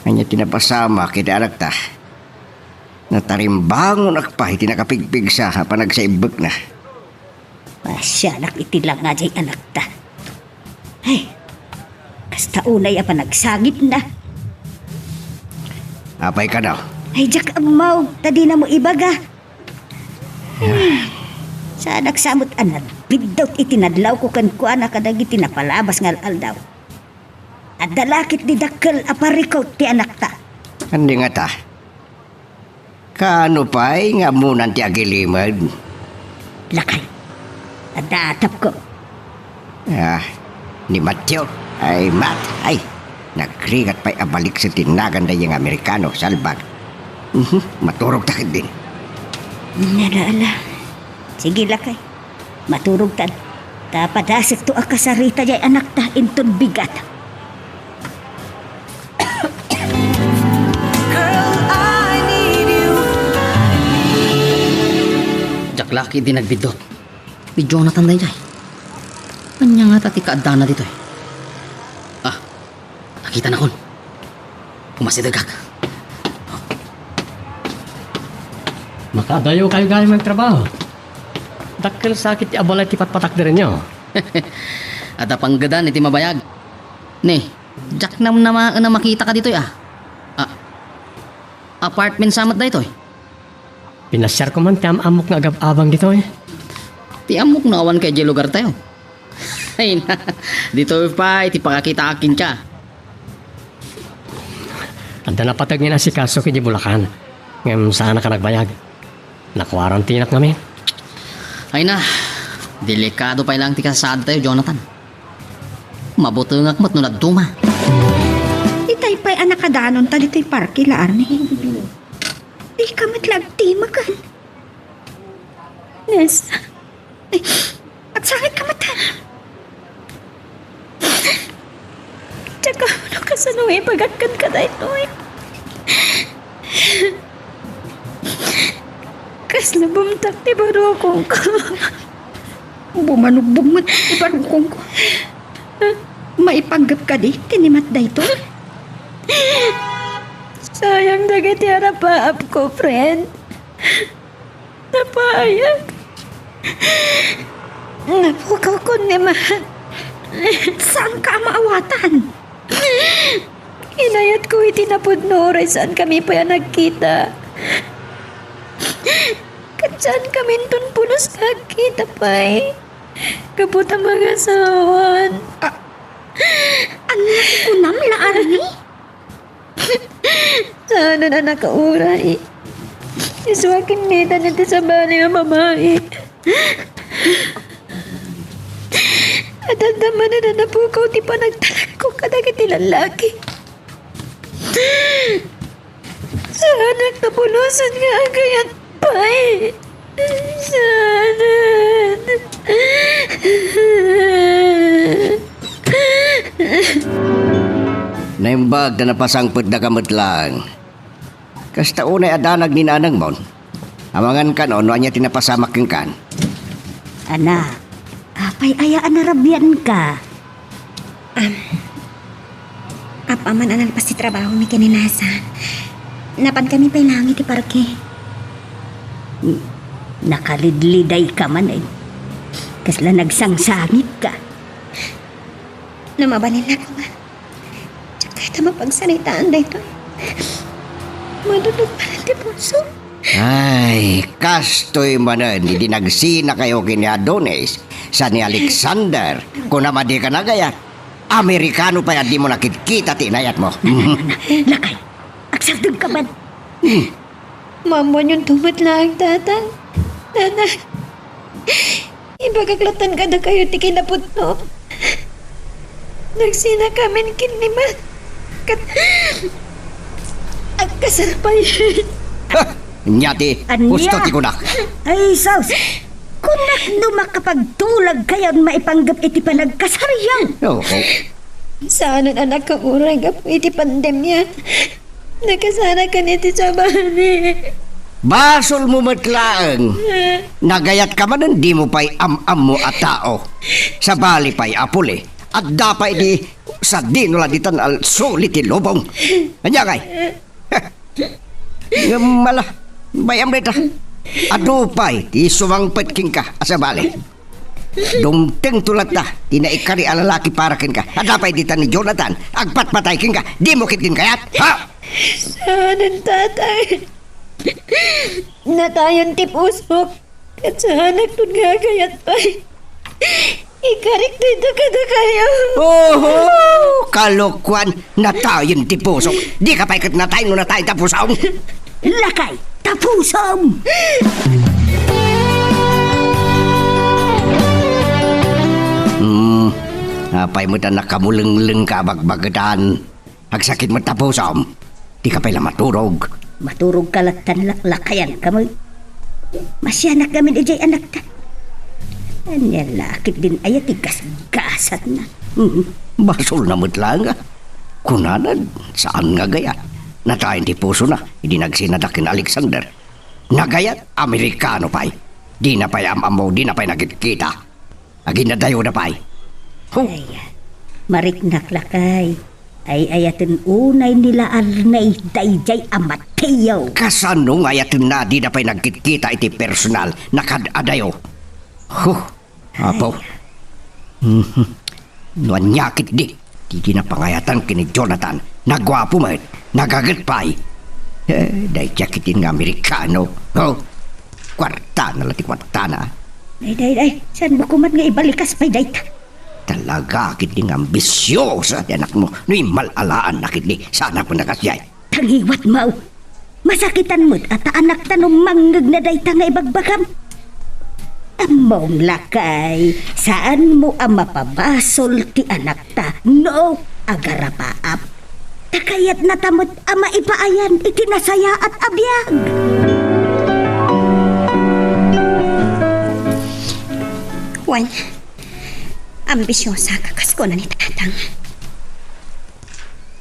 ania ti napasamak iti anakta? Natarimbangonak pay iti nakapigpigsa a panagsaibbekna. Masianak iti langa diay anakta. Ay, kasta unay a panagsangitna. Apay kano? Ay, diak ammo, ta dinamo ibaga. Ay, saanak sa met a nagbiddut iti nadlawko kenkuana kadagiti napalabas nga al-aldaw. Adda la ket ti dakkel a parikut ti anakta. Ania ngata? Kaano pay nga ammonan ti agilimed? Lakay, adda atapko. Ah, ni Matthew? Ay, Mat, ay, nagrigat pay a balikse ti nagan daydiay nga Amerikano, salbag. Mhm, maturogta ketdin. Ala, ala. Sige, lakay. Maturogtan. Ta padasekto a kasarita diay anakta inton bigat. Girl, I Laki di nagbiddut. Ni Jonathan daydiay. Ania ngata ti kaaddana ditoy? Ah, nakitanakon. Umasidegak. Makadayokayo gayam nga agtrabaho. Dakkel sakit ti abalay ti patpatakderenyo. Adda panggedan iti mabayag. Ni, diak namnamaen a makitaka ditoy, ah. Ah, apartment sa met daytoy? Pinasiarko man ti am-ammok nga agab-abang ditoy. Ti ammok no awan kay diay lugartayo. Ay na, ditoy pay ti pakakitaak kenka. Adda napateg nga inasikaso idiay Bulacan, ngem saanak a nagbayag. Nakuarantinak ngamin. Ay na, delikado pay laeng ti kasasaadtayo, Jonathan. Mabutengak met no nadduma. Itay pay a nakadanonta ditoy parke la, Arnie. Dika met la agtimaken. Nessa. Ay, agsangitka met. Diak ammo no kasano ipagakken kadaytoy. Kasla bumtak ti barukongko. Bumanugbog met ti barukongko. Maipanggep kadi ti nimat daytoy? Sayang dagiti arapaapko, friend. Napaayag. Napukawkon ni Mahan. Saanka a maawatan? Inayatko iti napudno uray saankami pay a nagkita. Ket saankami inton pulos nga agkita pay. Gapu ta mangasawan. A-, ania ti kunam la, Arnie? Saanen a nakauray. Isu a kinnitan iti sabali a babai. Adda manen a napukaw ti panagtalekko kadagiti lallaki. Saanak ta pulosen nga agayat pay. Saanen. Naimbag ta napasangpetdaka met laeng. Kasta unay a danag ni nanangmon. Amangan kano no ania ti napasamak kenkan. Anak, apay aya a narabianka? Am, apaman a nalpas ti trabahomi ken ni Nasa, napankami pay laeng iti parke. Hmm, nakalidlidayka manen. Kasla nagsangsangitka. No mabalinnak nga, diak kayat a mapagsaritaan daytoy. Madunot manen ti puso. Ay, kastoy manen idi nagsinakayo ken ni Adonis, sa ni Alexander. Kunam a dika nagayat. Amerikano pay a dimo nakitkita ti inayatmo. Lakay, agsardengka man. Hmm. Maammoanyonto met laeng, Tatang. Nanay, ibagak latta kadakayo ti kinapudno. Nagsinakamin ken ni Ma. Ket agkasar pay. Ha! Ania ti Ania? Husto ti kunak. Ay, sus! Kunak no makapagtulagkayon maipanggep iti panagkasaryo. Oo. Saanen a nakauray gapu iti pandemia. Nakasarakan iti sabali. Basolmo met laeng. Nagayatka manen dimo pay am-ammo a tao. Sabali pay a puli, adda pay di sadino la ditan a suli ti lubong. Ania ngay? Ngem ala, bay-am dayta. Adu pay ti sumangpet kenka a sabali. Dumtengto latta ti naikari a lalaki para kenka. Adda pay ditan ni Jonathan agpatpatay kenka. Dimo ketdin kayat? Ha? Saanen, Tatay. Natayon ti pusok. Ket saanakton nga agayat pay. Ikarik dayta kadakayo. Oho! Kalokuan, natayon ti pusok. Dika pay ket natay no natay ta pusom. Lakay, ta pusom! Hmm, apay met a nakamulenglengka a bagbagetan? Agsakit met ta pusom. Dika pay la maturog. Maturogka lattan, laklakayanka met. Masianak ngamin idiay anakta. Ania la ketdin aya ti gasgasatna? Mhm. Basolna met laeng a. Kunana, saan nga agayat. Natayen ti pusona idi nagsinada ken Alexander. Nagayat, Amerikano pay. Dina pay am-ammo, dina pay nagkitkita. Aginadayoda pay. Huh. Ay, mariknak lakay. Ay-ayaten unay ni La Arney daydiay a Mateo. Kasano nga ayatenna dida pay nagkitkita iti personal? Nakad-adayo. Huh. Apo. Mhm. No ania ketdi, didi napangayatan ken ni Jonathan. Naguapo met, nagaget pay. Eh, dayta ketdin nga Amerikano. Oh, kuartana la ti kuartana. Ay, ay, ay, saanmo koma nga ibalikas pay dayta? Talaga ketdi nga ambisiosa ti anakmo. No immal-alaanna ketdi, saanak met a kasdiay. Tangiwat, Mao. Masakitan met a ta anakta no mangngegna dayta nga ibagbagam. Ammom lakay, saanmo a mapabasol ti anakta no agarapaap. Ta kayatnata met a maipaayan iti nasayaat a biag. Wen, ambisiosa ka kas kuna ni Tatang.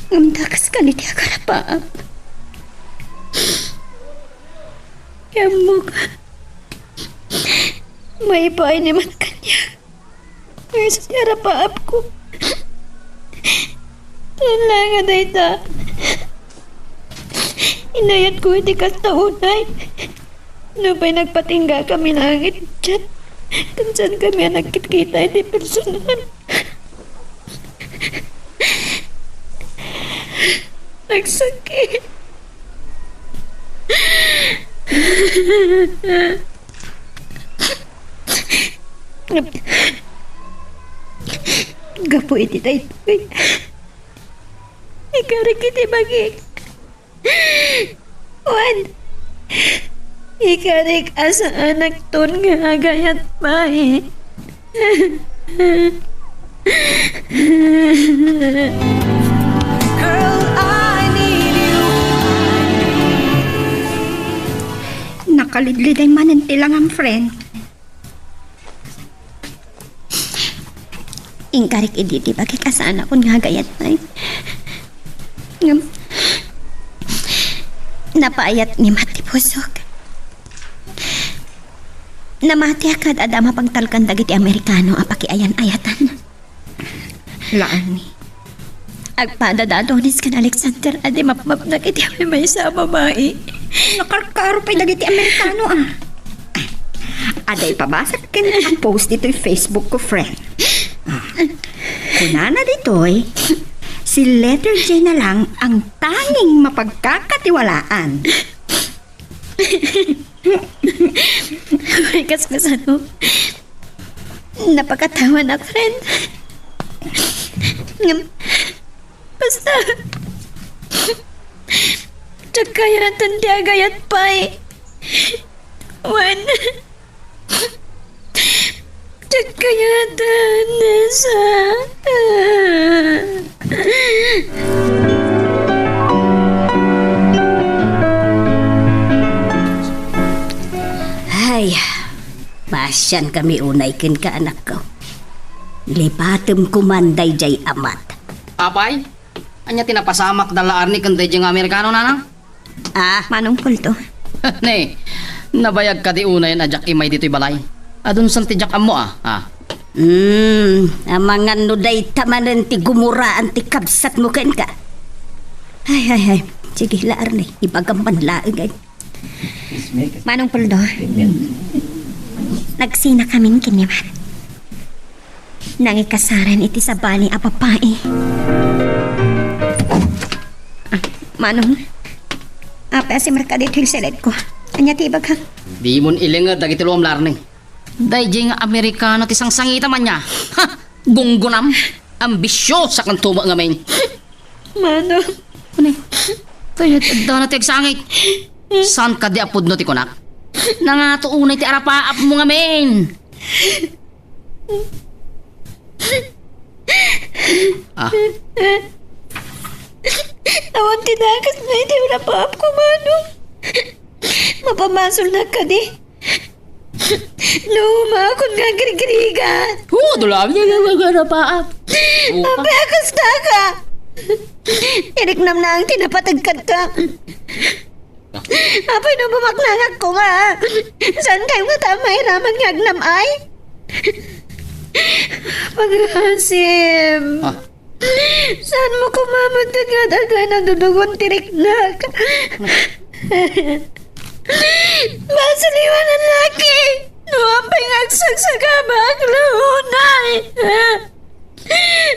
Ngem dakes kadi ti agarapaap. Ammok, maipaay ni met kaniak. Isu ti arapaapko. Saan laeng a dayta. Inayatko iti kasta unay. Nupay nagpatinggakami laeng iti chat, ken saankami a nagkitkita iti personal. Nagsakit. Gapu iti daytoy, ikarik iti bagik. Wen, ikarik a saanakton nga agayat pay. Girl, I need you. Nakalidliday manen ti langam, friend. Inkarik idi ti bagik a saanakon nga agayat pay. Ngem, napaayat ni met ti pusok. Namatiak kad adda mapagtalkan dagiti Amerikano a pakiayan-ayatan. La Arney. Agpadada a Donis ken Alexander a di mapmapnak iti maysa a babai. Nakarkaro pay dagiti Amerikano, a. Adda ipabasat ken a-post ditoy Facebook ko, friend. A. Kunana ditoy, si letter J na lang ang tanging mapagkakatiwalaan. Ay, kas-, kasano? Napakatawanak, friend. Ngem, basta, diak kayatan ti agayat pay. Wen, diak kayatan, Nessa. Ay, pasiankami unay kenka, anakko. Lipatem koman daydiay amat. Apay, ania ti napasamak da la Arney ken daydiay nga Amerikano, nanang? Ah, Manong Pulto. Ne, nabayag kadi unayen a diak immay ditoy balay? Adun san ti diak ammo, a? A. Hmm, amangan no dayta manen ti gumuraan ti kabsatmo kenka. Ay, ay, ay. Sige, la Arney, ibagam man laeng, ay. Manong Pulto, nagsinakamin ken ni Mar. Nangikasaren iti sabali a babai. A, Manong, apay a simrekka ditoy seled ko? Ania ti ibagak? Dimon ilinged dagiti luam, la Arney. Daydiay nga Amerikano ti sangsangitam, ania? Ha! Gunggonam! Ambisiosa kanto met ngamin. Manong. Ania? Kayat addana ti agsangit. Saan kadi a pudno ti kunak? Nangato unay ti arapaapmo ngamin. A. Awan ti dakes iti arapaapko, Manong. Mapamasolnak kadi? No, umakon nga girgirigat. Hu, dula, dula, dula, dula, paap. Apay a kasta ka? Iriknam na ang tinapatag kadta. Apay no bumaklangak koma? Saan kayo nga ta mairaman nga agnam-ay? Paghasim. Ah. Saan mo kumamagtagad agay na dudugon tiriknak? Basol iwanan laki. No apay nga agsagsagaba aglahunay.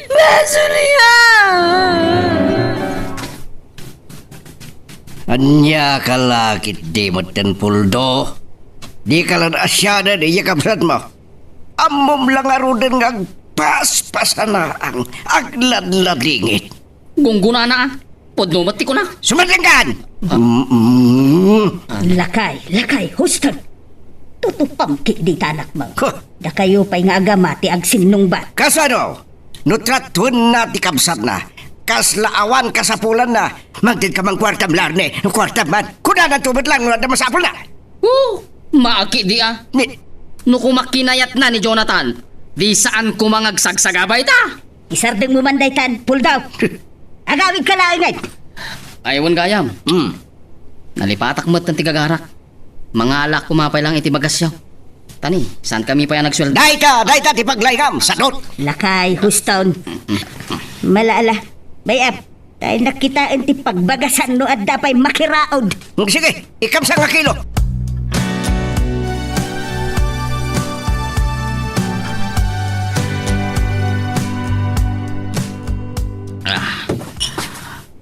Basol iya. Ania ka la ket di metten puldo? Di ka lan asiaden iya kabsat mo? Ammom la ngaruden nga agpaspasanaang, agladladingit. Gunggunana, a. Pudno met ti kuna. Sumadengkan! Ah. Mm-mm. Lakay, lakay, Houston. Tutupam ki dita anakmo. Huh. Dakayo pay nga agama ti agsinnungbat. Kasano? No tratuenna ti kabsatna, kasla awan kasapulanna, mangted ka man kuartam, Larne, no kuartam man. Kunananto met lang no adda masapulna. Oh, maaki di a. Ni- No kumakinayatna ni Jonathan, di saan koma nga agsagsagaba ita. Isardeng mo man daytan, puldaw. Agawid ka laengen. Ay, wen gayam. Hmm. Nalipatak met ti gagarak. Mangala koma pay lang iti bagasyo. Tani, saan kami pay a nagsueldo? Dayta, dayta ti paglaingam, sadot. Lakay, Houston. Malaala. Bay-am, tay nakitaen ti pagbagasan no adda pay makiraod. Sige, ikam sanga kilo. Ah.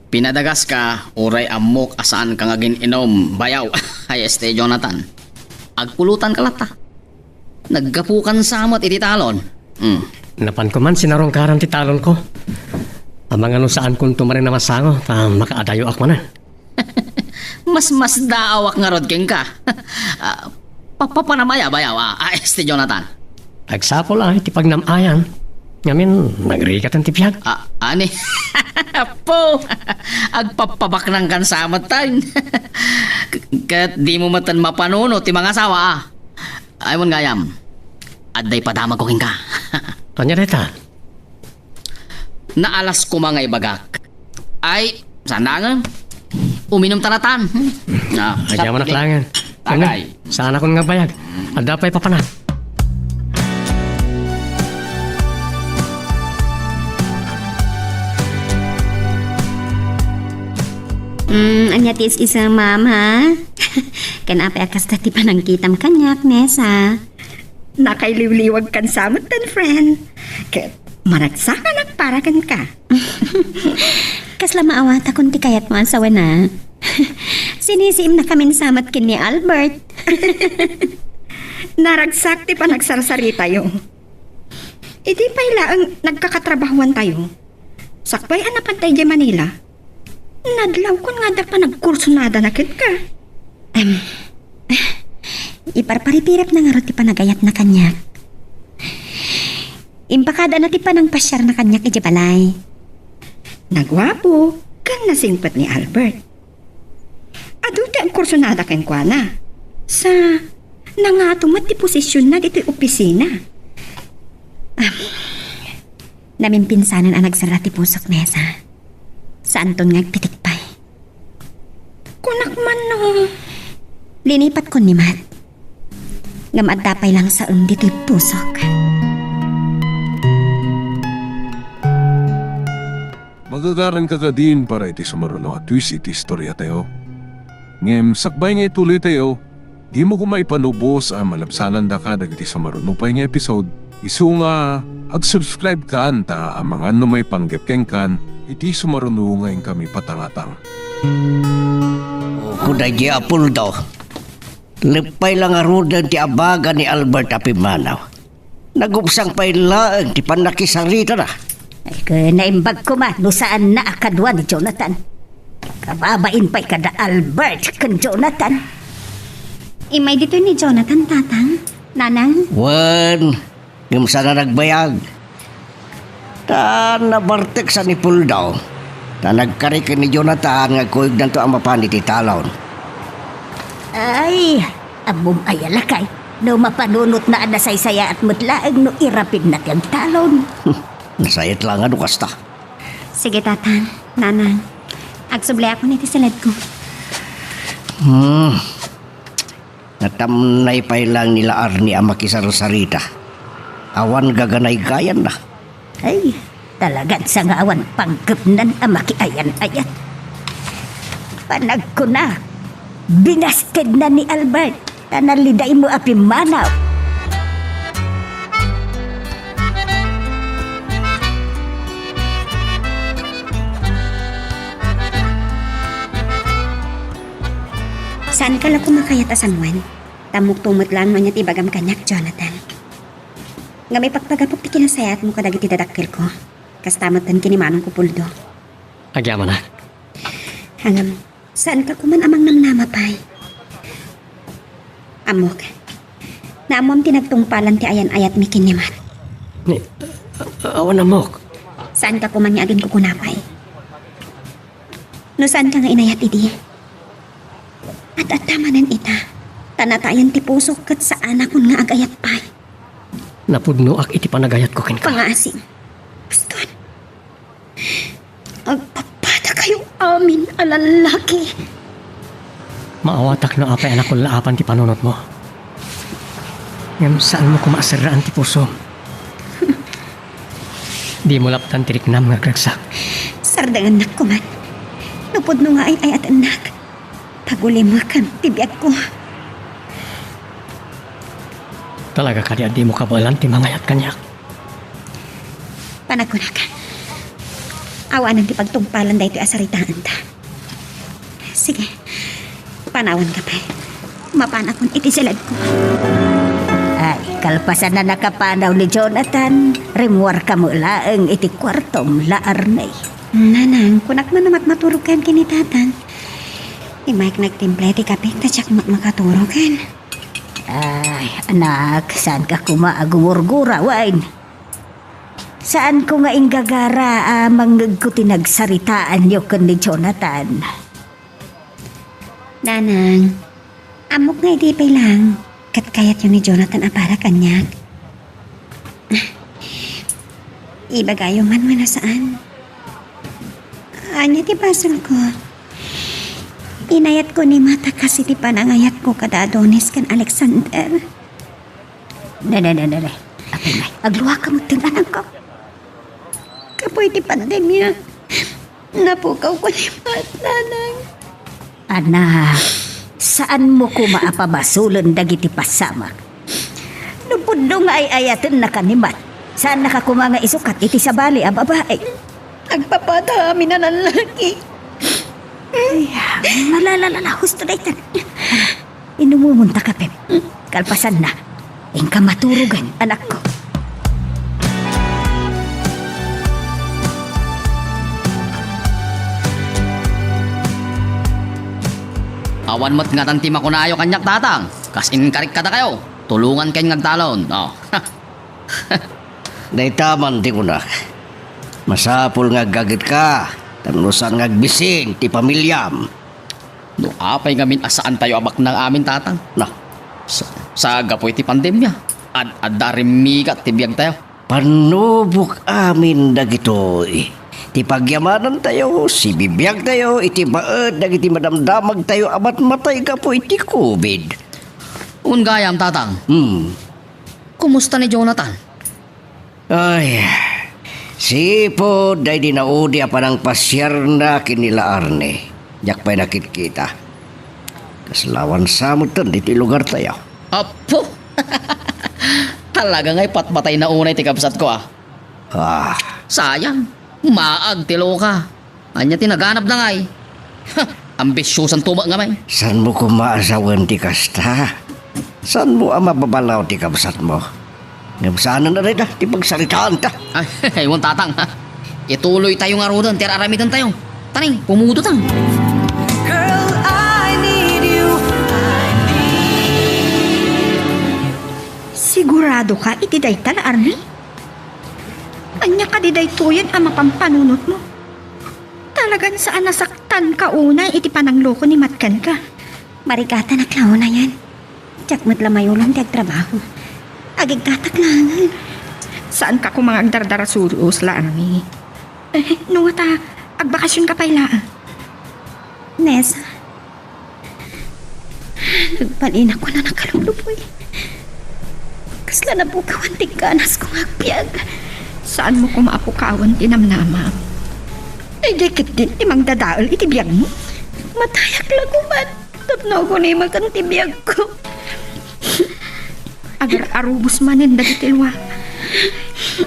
Pinadagaska, uray ammok a saanka nga agin-inom, bayaw. Ay, este, Jonathan. Agpulutanka latta. Naggapukan sa met iti talon. Hmm. Napanko man sinarungkaran ti talonko. Amangan no saankonto manen a masango, ta makaadayoak manen. Masmasdaawak ngarud kenka. Ah, papapanam aya, bayaw, a, a, este, Jonathan. Agsapul a iti pagnam-ayan. Ngamin, nagrigaten ti biag. A, ani? Apo! Agpapabaknangkan sa met, tay. Ket dimo metten mapanunot ti mangasawa, a. Ay, wen gayam. Adda ipadamagko kenka. Ania dayta? Naalas koma nga ibagak. Ay, saan dangen? Uminum ta latta. Ah, agyamanak laengen. Agay. Saanakon nga agbayag. Adda pay papanak. Mm, ania ti is-isem, Mama? Ken apay a kasta ti panangkitam kaniak, Nessa? Nakailiwliwagkan sa metten, friend. Ket maragsakanak para kenka. Kasla maawatakon ti kayatmo a sawen a. Sinisiimnakamin sa met ken ni Albert. Naragsak ti panagsarsaritayo. Idi pay laeng nagkakatrabahoantayo, sakbay a napantay idiay Manila, nadlawkon nga adda panagkursunadana kenka. Em, iparparipirepna ngarud ti panagayatna kaniak. Impakadana ti panangpasiarna kaniak idiay balay. Naguapo ken nasingpet ni Albert. Adu ti agkursunada kenkuana. Sa, nangato met ti posisionna ditoy opisina. Ah, namimpinsanen a nagsarra ti pusok, Nessa. Saanton nga agpitik pay. Kunak man no. Linipatkon ni Mat. Ngem adda pay langsaen ditoy pusok. Magagaranka kadin para iti sumaruno a twist iti istoriatayo. Ngem sakbay nga ituloytayo, dimo koma ipanubos a malabsanandaka dagiti sumaruno pay nga episode. Isu nga, ag-subscribe kan ta amangan no maipanggep kenkan iti sumaruno nga inkami patangatang. Kuna diay a puldo, leppay la ngaruden ti abaga ni Albert a pimmanaw. Nagubsang pay laeng ti pannakisaritana. Ay, ket naimbag koma no saanna a kadua ni Jonathan. Kababain pay kada Albert ken Jonathan. Immay ditoy ni Jonathan, Tatang, Nanang? Wen, ngem saan a nagbayag. Ta nabartek sa ni Puldo. Ta nagkari ken ni Jonathan nga agkuyegnanto a mapan iti talon. Ay, ammom aya lakay, no mapanunotna a nasaysayaat met laeng no irapidna ti agtalon. Nasayat la nga no kasta. Sige, Tatang, Nanang. Agsubliakon iti saledko. Hmm. Natamnay pay lang ni La Arnie a makisarsarita. Awan gaganaygayanna. Ay, talagan sa nga awan panggepnan a makiayan-ayat. Panagkuna, binastedna ni Albert, ta nalidaymo a pimmanaw. Saanka la koma kayat a sangoen? Ta ammokto met laeng no ania ti ibagam kaniak, Jonathan. Ngem ipagpagapok ti kinasayaatmo kadagiti dadakkelko. Kasta met kenkunak, Puldo. Agyamanak. Ngem, saanka koman a mangnamnama pay? Ammok. Naammoam ti nagtungpalan ti ayan-ayatmi ken ni Matt. Ni, a-, awan ammok. Saanka koman nga aginkukuna pay? No saanka nga inayat idi, ad-adda manen ita, ta natayen ti pusok ket saanakon nga agayat pay. Napudnoak iti panagayatko kenka. Pangngaasim. Baston. Agpapadakayo amin a lallaki. Maawatak no apay a nakullaapan ti panunotmo. Ngem saanmo koma a serraan ti pusom. Dimo lapdan ti riknam nga agragsak. Sardengennak koman. No pudno nga ay-ayatennak, pagulimek ti biagko. Talaga kadi a dimo kabaelan ti mangayat kaniak? Panagkunak, awanen ti pagtungpalan daytoy a saritaanta. Sige, panawanka pay. Mapanakon iti siledko. Ay, kalpasan a nakapanaw ni Jonathan, rimmuarka met laeng iti kuartom, La Arnie. Nanang, kunak man a matmaturogkan ken ni Tatang. Immaek nagtimpla iti kape, ta diak met makaturog ken. Ay, anak, saanka koma a gumurgura wen? Saanko nga inggagara a mangngegko ti nagsaritaanyo ken ni Jonathan. Nanang, ammok nga idi pay laeng ket kayatyo ni Jonathan a para kaniak. Ibagayo man wenno saan? Ania ti basolko? Inayatko ni Matt a kas iti panangayatko kada Adonis ken Alexander. Ne, ne, ne, ne, ne. Apay ngay, agluaka metten, anakko. Gapu iti pandemia, napukawko ni Matt, Nanang. Anak, saanmo koma a pabasolen dagiti pasamak. No pudno nga ay-ayatennaka ni Matt, saannaka koma nga isukat iti sabali a babai. Agpapata amin a lallaki. Ay, la, la, la, la, husto daytan. Inumomonta kape. Kalpasanna, inka maturogen, anakko. Awan met ngatan ti makunayo kaniak, Tatang. Kas inkarik kadakayo, tulongankayon nga agtalon. Oh. Dayta man ti kunak. Masapul nga aggagetka, tapno saan nga agbisin ti pamiliam. No apay ngamin a saantayo a baknang amin, Tatang? Na. Sa, sa gapu iti pandemia, ad-adda rimmigat ti biagtayo. Pannubok amin dagitoy. Ti pagyamanantayo, sibibiagtayo iti baet dagiti madamdamagtayo a matmatay gapu iti covid. Wen gayam, Tatang. Hmm. Kumusta ni Jonathan? Ay, sipud daydi naudi a panangpasiarna ken ni La Arnie, diak pay nakitkita. Kasla awan sa metten ditoy lugartayo. Apo! Talaga nga ipatpatayna unay ti kabsatko, a. Ah. Sayang, maag ti loka. Ania ti naganabna ngay? Ha, ambisiosan tumak nga may. Saanmo koma a sawen ti kasta? Saanmo a mababalaw ti kabsatmo? Ngem saanen a dayta ti pagsaritaanta. Ay, ay, wen, Tatang, ha? Ituloytayo ngaruden ti ar-aramidentayo. Tani, pumudotang. Girl, I need you. I need you. Sigurado ka iti dayta, La Arnie? Ania kadi daytoyen a mapanpanunotmo? Talagan saan a saktanka unay iti panangloko ni Matt kenka. Marigatanak la unayen. Diak met la mayulong ti agtrabaho. Agiggatak laengen. Saanka koma nga agdardarasuros, La Arnie. Eh, no ngata, agbakasionka pay laeng. Nessa, Nagbalinakon a nakalubluboy. Kasla napukawan ti ganasko nga agbiag. Saanmo koma a pukawen ti namnamam. Ay, di ketdin ti mangdadael iti biagmo. Matayak la koma tapno agunimakan ti biagko. Agar-arubos manen dagiti lua.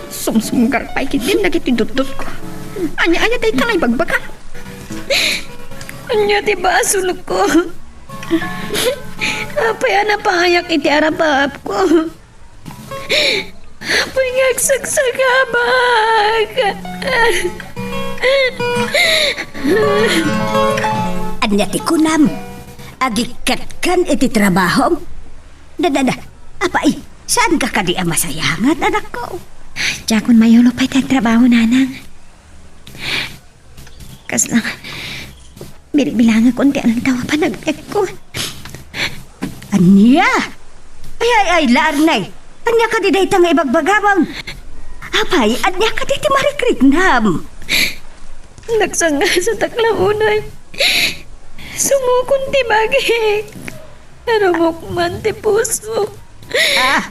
Sumsumgar pay ketdin dagiti dutdotko. Ania, ania dayta nga ibagbaga? Ania ti basolko? Apay a napayak iti arapaapko? Apay nga agsagsagabak? Ania ti kunam? Agikkatkan iti trabahom? Dadada, apay, saanka kadi a masayangat, anakko? Diakon mayulo pay ti agtrabaho, nanang. Kasla, bilbilangakon ti aldaw a panagbiagko. Ania? Ay, ay, ay, Larne. Ania kadi dayta nga ibagbagam? Apay, ania kadi ti marikriknam? Nagsangasatak la unay. Sumukon ti bagik. Narumok man ti puso. Ah!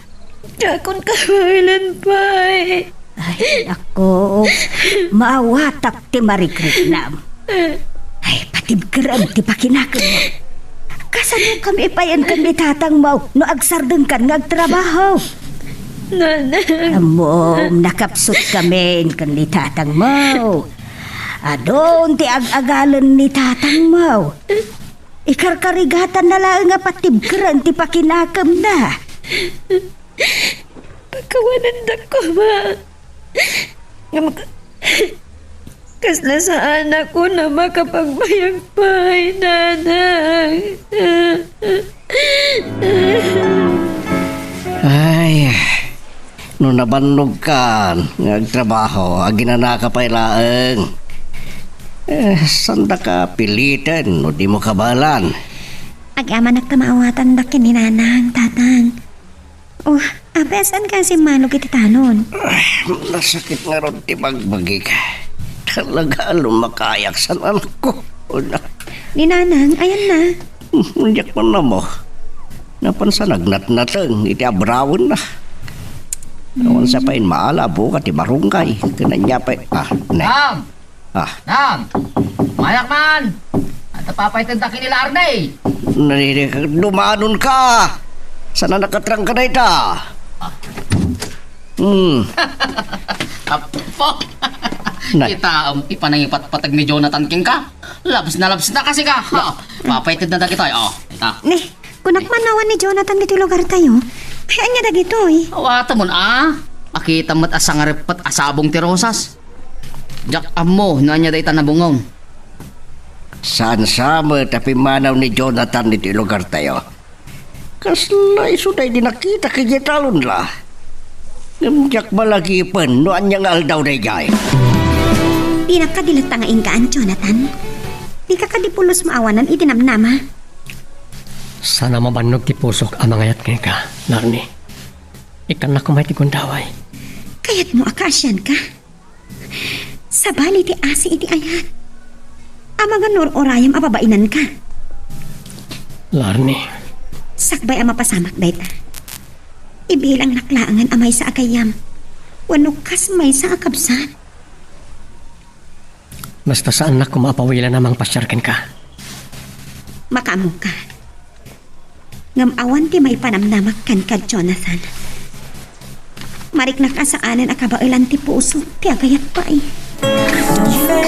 Diakon kabaelan pay. Ay, nako. Maawatak ti marikriknam. Ay, patibkerem ti pakinakemmo. Kasano kami payen ken ni tatangmo no agsardengkan nga agtrabaho? Nanang. Ammom, nakapsut kami ken ni tatangmo. Adun ti ag-agalen ni tatangmo. Ikarkarigatanna laeng a patibkeren ti pakinakemna. Pakawanendak koma. Ngem ka-, kasla saanakon a makapagbayag pay, nanang. Ay, no nabannogkan nga agtrabaho, aginanaka pay laeng. Eh, saandaka piliten no dimo kabaelan. Agyamanak ta maawatandak ken ni nanang, tatang. Oh, apay a saanka a simmalog iti talon? Ay, nasakit ngarud ti bagbagik. Talaga, lumakayak san anakko. Una. Ni nanang, ayanna. Diak man ammo. Napan sa nagnatnateng iti abrawenna. Awan sa pay maala, buka ti barangay. Ken ania pay, ah, ne. Nang! Ah. Nang! Mayak man! Adda papaytendak ken ni Larne. Naririk, dumanonka! Saan a nakatrangka dayta? Ah. Hmm. Apo! Nay. Kitaem ti panangipatpateg ni Jonathan kenka. Labs na labs na kasi ka. Ha, papaytedna dagitoy, oh. Ita. Ni, kunak man awan ni Jonathan ditoy lugartayo. Ay, ania dagitoy? Awatam, a? Makitam met a sangareppet a sabong ti rosas. Diak ammo no ania dayta nabungong. Saan sa met a pimmanaw ni Jonathan ditoy lugartayo? Kasla isu daydi nakita idiay talon la. Ngem diak malagipen no ania nga aldaw daydiay. Dina kadi latta nga inkaan, Jonathan? Dika kadi pulos maawanan iti namnama? Saan a mabannog ti pusok a mangayat kenka, Larne. Ikkannak koma iti gundaway. Kayatmo a kaasianka? Sabali ti asi iti ayat. Amangan no ur-urayam a babainanka. Larne. Sakbay a mapasamak dayta, ibilangnak laengen a maysa a gayyem wenno kas maysa a kabsat. Basta saannak koma a pawilan a mangpasiar kenka. Makaammoka. Ngem awan ti maipanamnamak kenka, Jonathan. Mariknak a saanen a kabaelan ti puso ti agayat pay.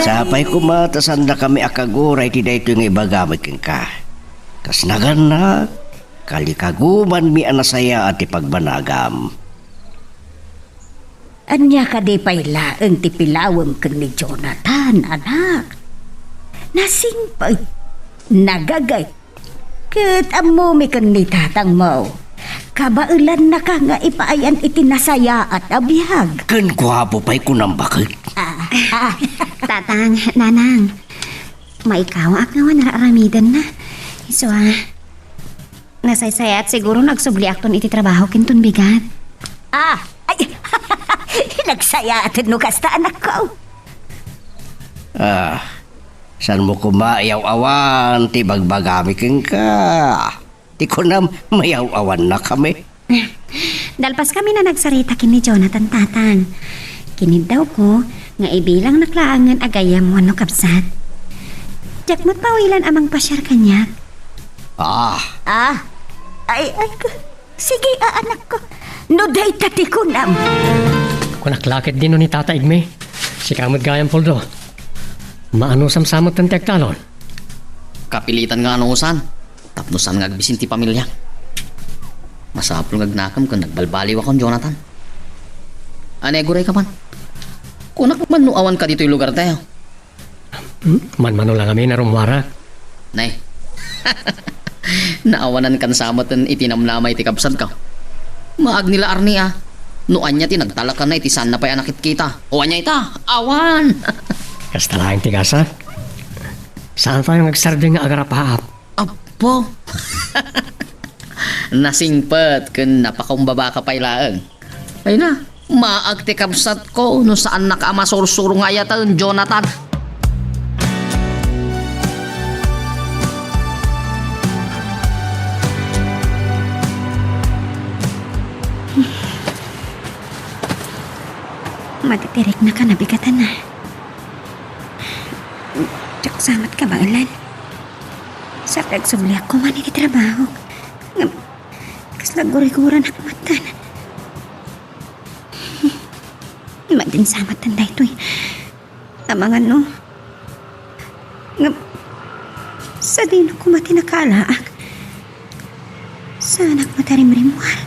Sapay koma ta saandakami a kagura iti daytoy nga ibagami kenka. Kas nagannak, kalikagumanmi a nasayaat ti pagbanagam. Ania kadi pay laeng ti pilawem ken ni Jonathan, anak? Nasingpet, nagaget, ket ammomi ken ni tatangmo. Kabaelannaka nga ipaayan iti nasayaat a biag. Ken guapo pay kunam baket. Ah, ah. Tatang, nanang, maikawaak nga awan ar-aramidenna. Isu a, nasaysayaat siguro no agsubliakton iti trabaho ken ton bigat. Ah, ay, nagsayaaten no kasta, anakko. Ah, saanmo koma iyaw-awan ti ibagbagami kenka? Ti kunam, mayaw-awannakami. Dalpaskami a nagsarita ken ni Jonathan, Tatang. Kiniddawko nga ibilangnak laengen a gayyem wenno kabsat. Diak met pawilan a mangpasiar kaniak. Ah. Ah. Ay, ay, k-, sige, a, anakko. No dayta ti kunam. Kunak la ketdi no ni Tata Igme. Sika met gayam, Poldo. Maanusamsametten ti agtalon. Kapilitan nga anusan. Tapno saan nga agbisin ti pamiliak. Masapul nga agnakem ken nagbalbaliwakon, Jonathan. Ania, aguray ka man? Kunak man no awanka ditoy lugartayo. Hmm, manmano la ngamin a rummuarak. Nay. Naawanankan sa metten iti namnama iti kabsatko. Maagni la, Arnie, a. No ania ti nagtalekana iti saanna pay a nakitkita. O ania ita? Awan! Kasta laeng ti gasat. Saantayo nga agsardeng nga agarapaap. Apo. Nasingpet ken napakumbabaka pay laeng. Ay na, maag ti kabsatko no saannaka a masursuro nga ayaten, Jonathan. Matitiriknaka, nabigatana. Diak sa met kabaelan. Sa pagsubliak koma iti trabahok. Ngem, kasla guriguranak metten. Madin sa metten daytoy. Amangan no. Ngem, sadino koma ti nakaalaak? Saanak met a rimrimmuar?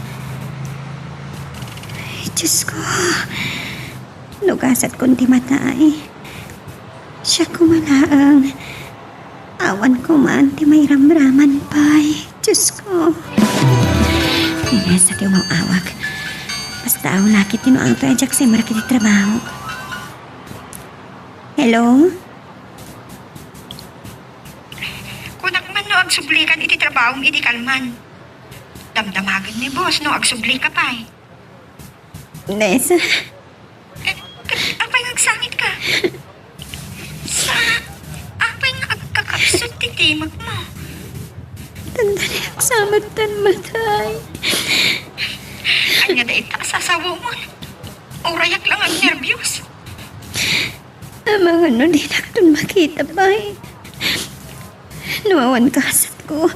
Ay, Diyos ko. No gasatkon ti matay. Siak koma laeng. Awan koma ti mairamraman pay. Diyos ko. Inessa ti umaw-awag. Basta aw lakit ti no apay a diak simrek iti trabaho. Hello? Kunak man no agsublikan iti trabahom idi kalman. Damdamagen ni boss no agsublika pay. Nessa? Eh, ket apay nga agsangitka? Sa, apay nga agkakapsut ti timekmo? Dandaniak sa metten, matay. Ania dayta a sasawomon? Urayak la nga agnerbios. Amangan no dinakton makita pay. No awan gasatko,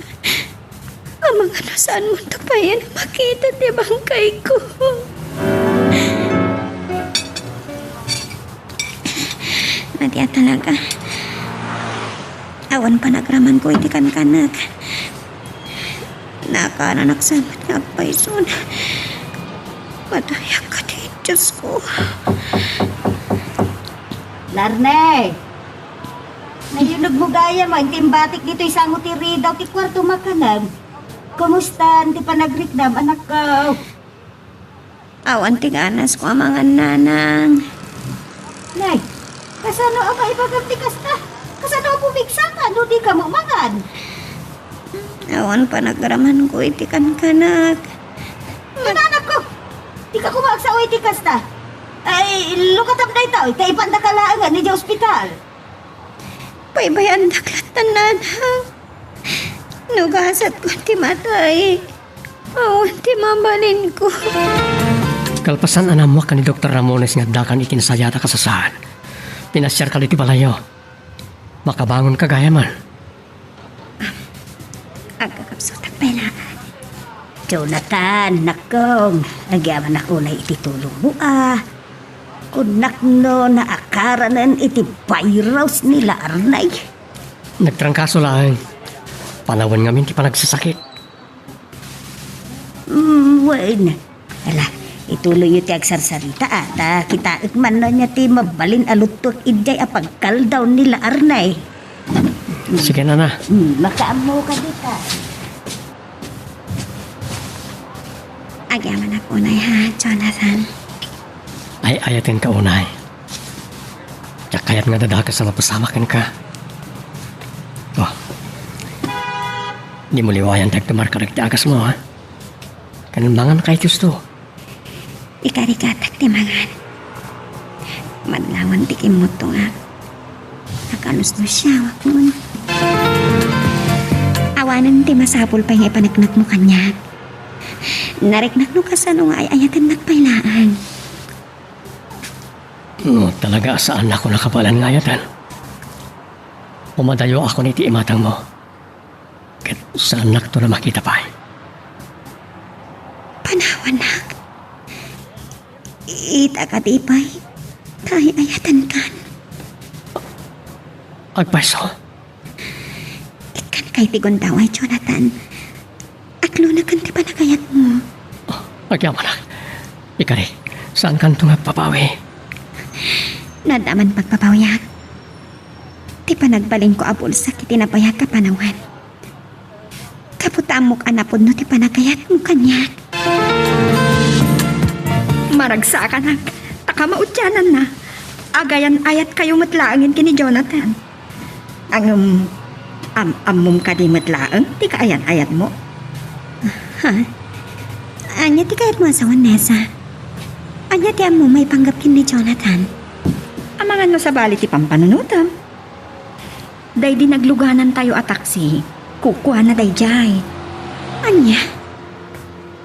amangan no saanmonto pay a makita ti bangkayko. Nadia talaga. Awan panagramanko iti kankanak. Nakaananak sa met nga agpayson. Matayak kadi, Diyos ko. Larne! Nayunogmo gayam, intim batik ditoy sango ti ridaw ti kuarto makanem. Kumusta ti panagriknam, anakko? Awan ti ganasko a mangan, nanang. Nay, kasano a maibagam ti kasta? Kasano a pumigsaka no dika mangan? Awan panagramanko iti kankanak. Inanakko! Dika koma agsao iti kasta. Ay, lukatam dayta, ta ipandaka laeng idiay ospital. Paybayandak latta, nanang. No gasatko ti matay, awan ti mabalinko. Kalpasan a naammoak ken ni Doktor Ramones nga addakan iti nasayaat a kasasaan, pinasiarka iti balayyo. Makabangonka gayamen. Agkakapsutak pay laeng. Jonathan, nakkong, agyamanak unay iti tulongmo a. Kunak no naakaranen iti virus ni Larnay. Nagtrangkaso laeng. Panawen ngamin ti panagsasakit. Mm, wen. Ala, ituloyyo ti agsarsarita, a, ta kitaek man no ania ti mabalin a luttuek idiay a pagkaldaw ni Larnay. Sige, nana. Mm, makaammoka dita. Agyamanak unay, ha, Jonathan? Ay-ayatenka unay. Diak kayat nga dadakesan a pasamak kenka. Oh. Dimo liwayan ti agtumar kadagiti agasmo, ha? Ken manganka iti husto. Ikarigatak ti mangan. Madlawan ti kimmuttongak. Nakaluslusiawak ngarud. Awanen ti masapul pay nga ipaneknekmo kaniak. Nariknak no kasano nga ay-ayatennak pay laeng. No talaga a saannakon a kabaelan nga ayaten, umadayoakon iti imatangmo, ket saannakton a makita pay. Panawannak. Ita kadi pay ta ay-ayatenkan. Agpayso. Ikkanka iti gundaway, Jonathan. Akloneken ti panagayatmo. Agyamanak. Ikari, saankanto nga agpabawi? No adda man pagbabawiak, ti panagbalinko a bulsak iti nabayag a panawen. Gapu ta ammok a napudno ti panagayatmo kaniak. Maragsakanak, ta kamaudiananna, agayan-ayatkayo met laengen ken ni Jonathan. Ngem, am-, ammom kadi met laeng ti kaayan-ayatmo? Ha? Ania ti kayatmo a sawen, Nessa? Ania ti ammom maipanggep ken ni Jonathan? Amangan no sabali ti pampanunotem. Daydi nagluganantayo a taksi, kukuana daydiay. Ania?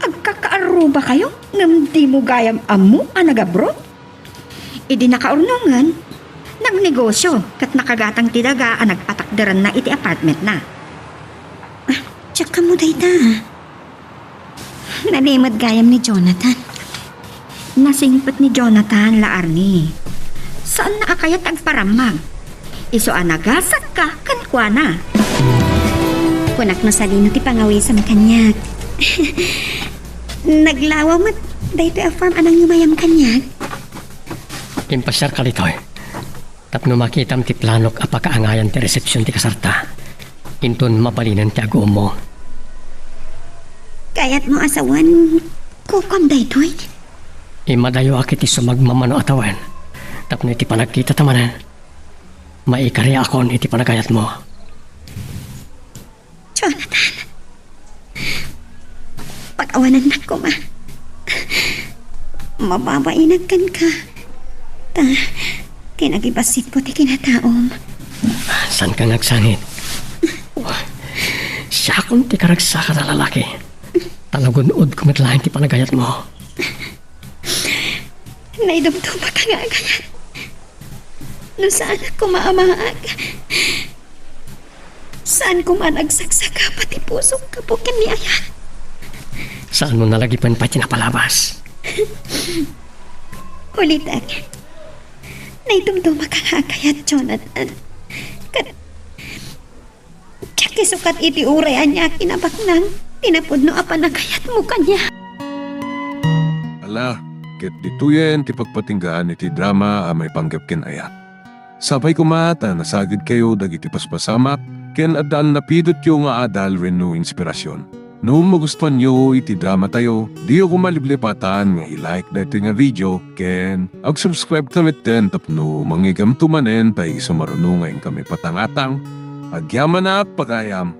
Agkakaarrubakayo ngem dimo gayam ammo a nag-abroad? Idi nakaurnongen, nagnegosio ket nakagatang ti daga a nagpatakderanna iti apartmentna. Ah, diak ammo dayta, ah. Nalimed gayam ni Jonathan. Nasingpet ni Jonathan la Arnie. Saanna a kayat agparammag. Isu a nagasakka kenkuana. Kunak no sadino ti pangawisam kaniak. Naglawa met daytoy a form a nangyumayam kaniak. Impasiarka ditoy tapno makitam ti planok a pakaangayan ti resepsion ti kasarta. Inton mabalinen ti agummo. Kayatmo a sawen, kukuam daytoy? Immadayoak iti sumagmamano a tawen tapno iti panagkitata manen, maikariakon iti panagayatmo. Jonathan, pakawanennak koma. Mababainak kenka. Ta, ti nagibassit ko ti kinataom. Saanka nga agsangit. Siakon ti karagsakan a lalaki. Ta nagun-odko met laeng ti panagayatmo. Naidumdumaka nga agayat. No saanak koma a maag, saan koma a nagsagsagaba ti pusok gapu ken ni Ayat. Saanmo nalagipen pay ti napalabas? Ulitek, naidumdumaka nga agayat, Jonathan. Ket diak isukat iti uray ania a kinabaknang ti napudno a panagayatmo kaniak. Ala, ket ditoyen ti pagpatinggaan iti drama a maipanggep ken Ayat. Sapay koma ta nasagidkayo dagiti paspasamak ken adda a napidotyo nga adal wenno inspirasyon. No magustuanyo iti dramatayo, diyo koma liplipatan nga i-like daytoy nga video ken ag-subscribe ta metten tapno mangngegamto manen ta isu maruno nga inkami patangatang. Agyamanak, pagayam!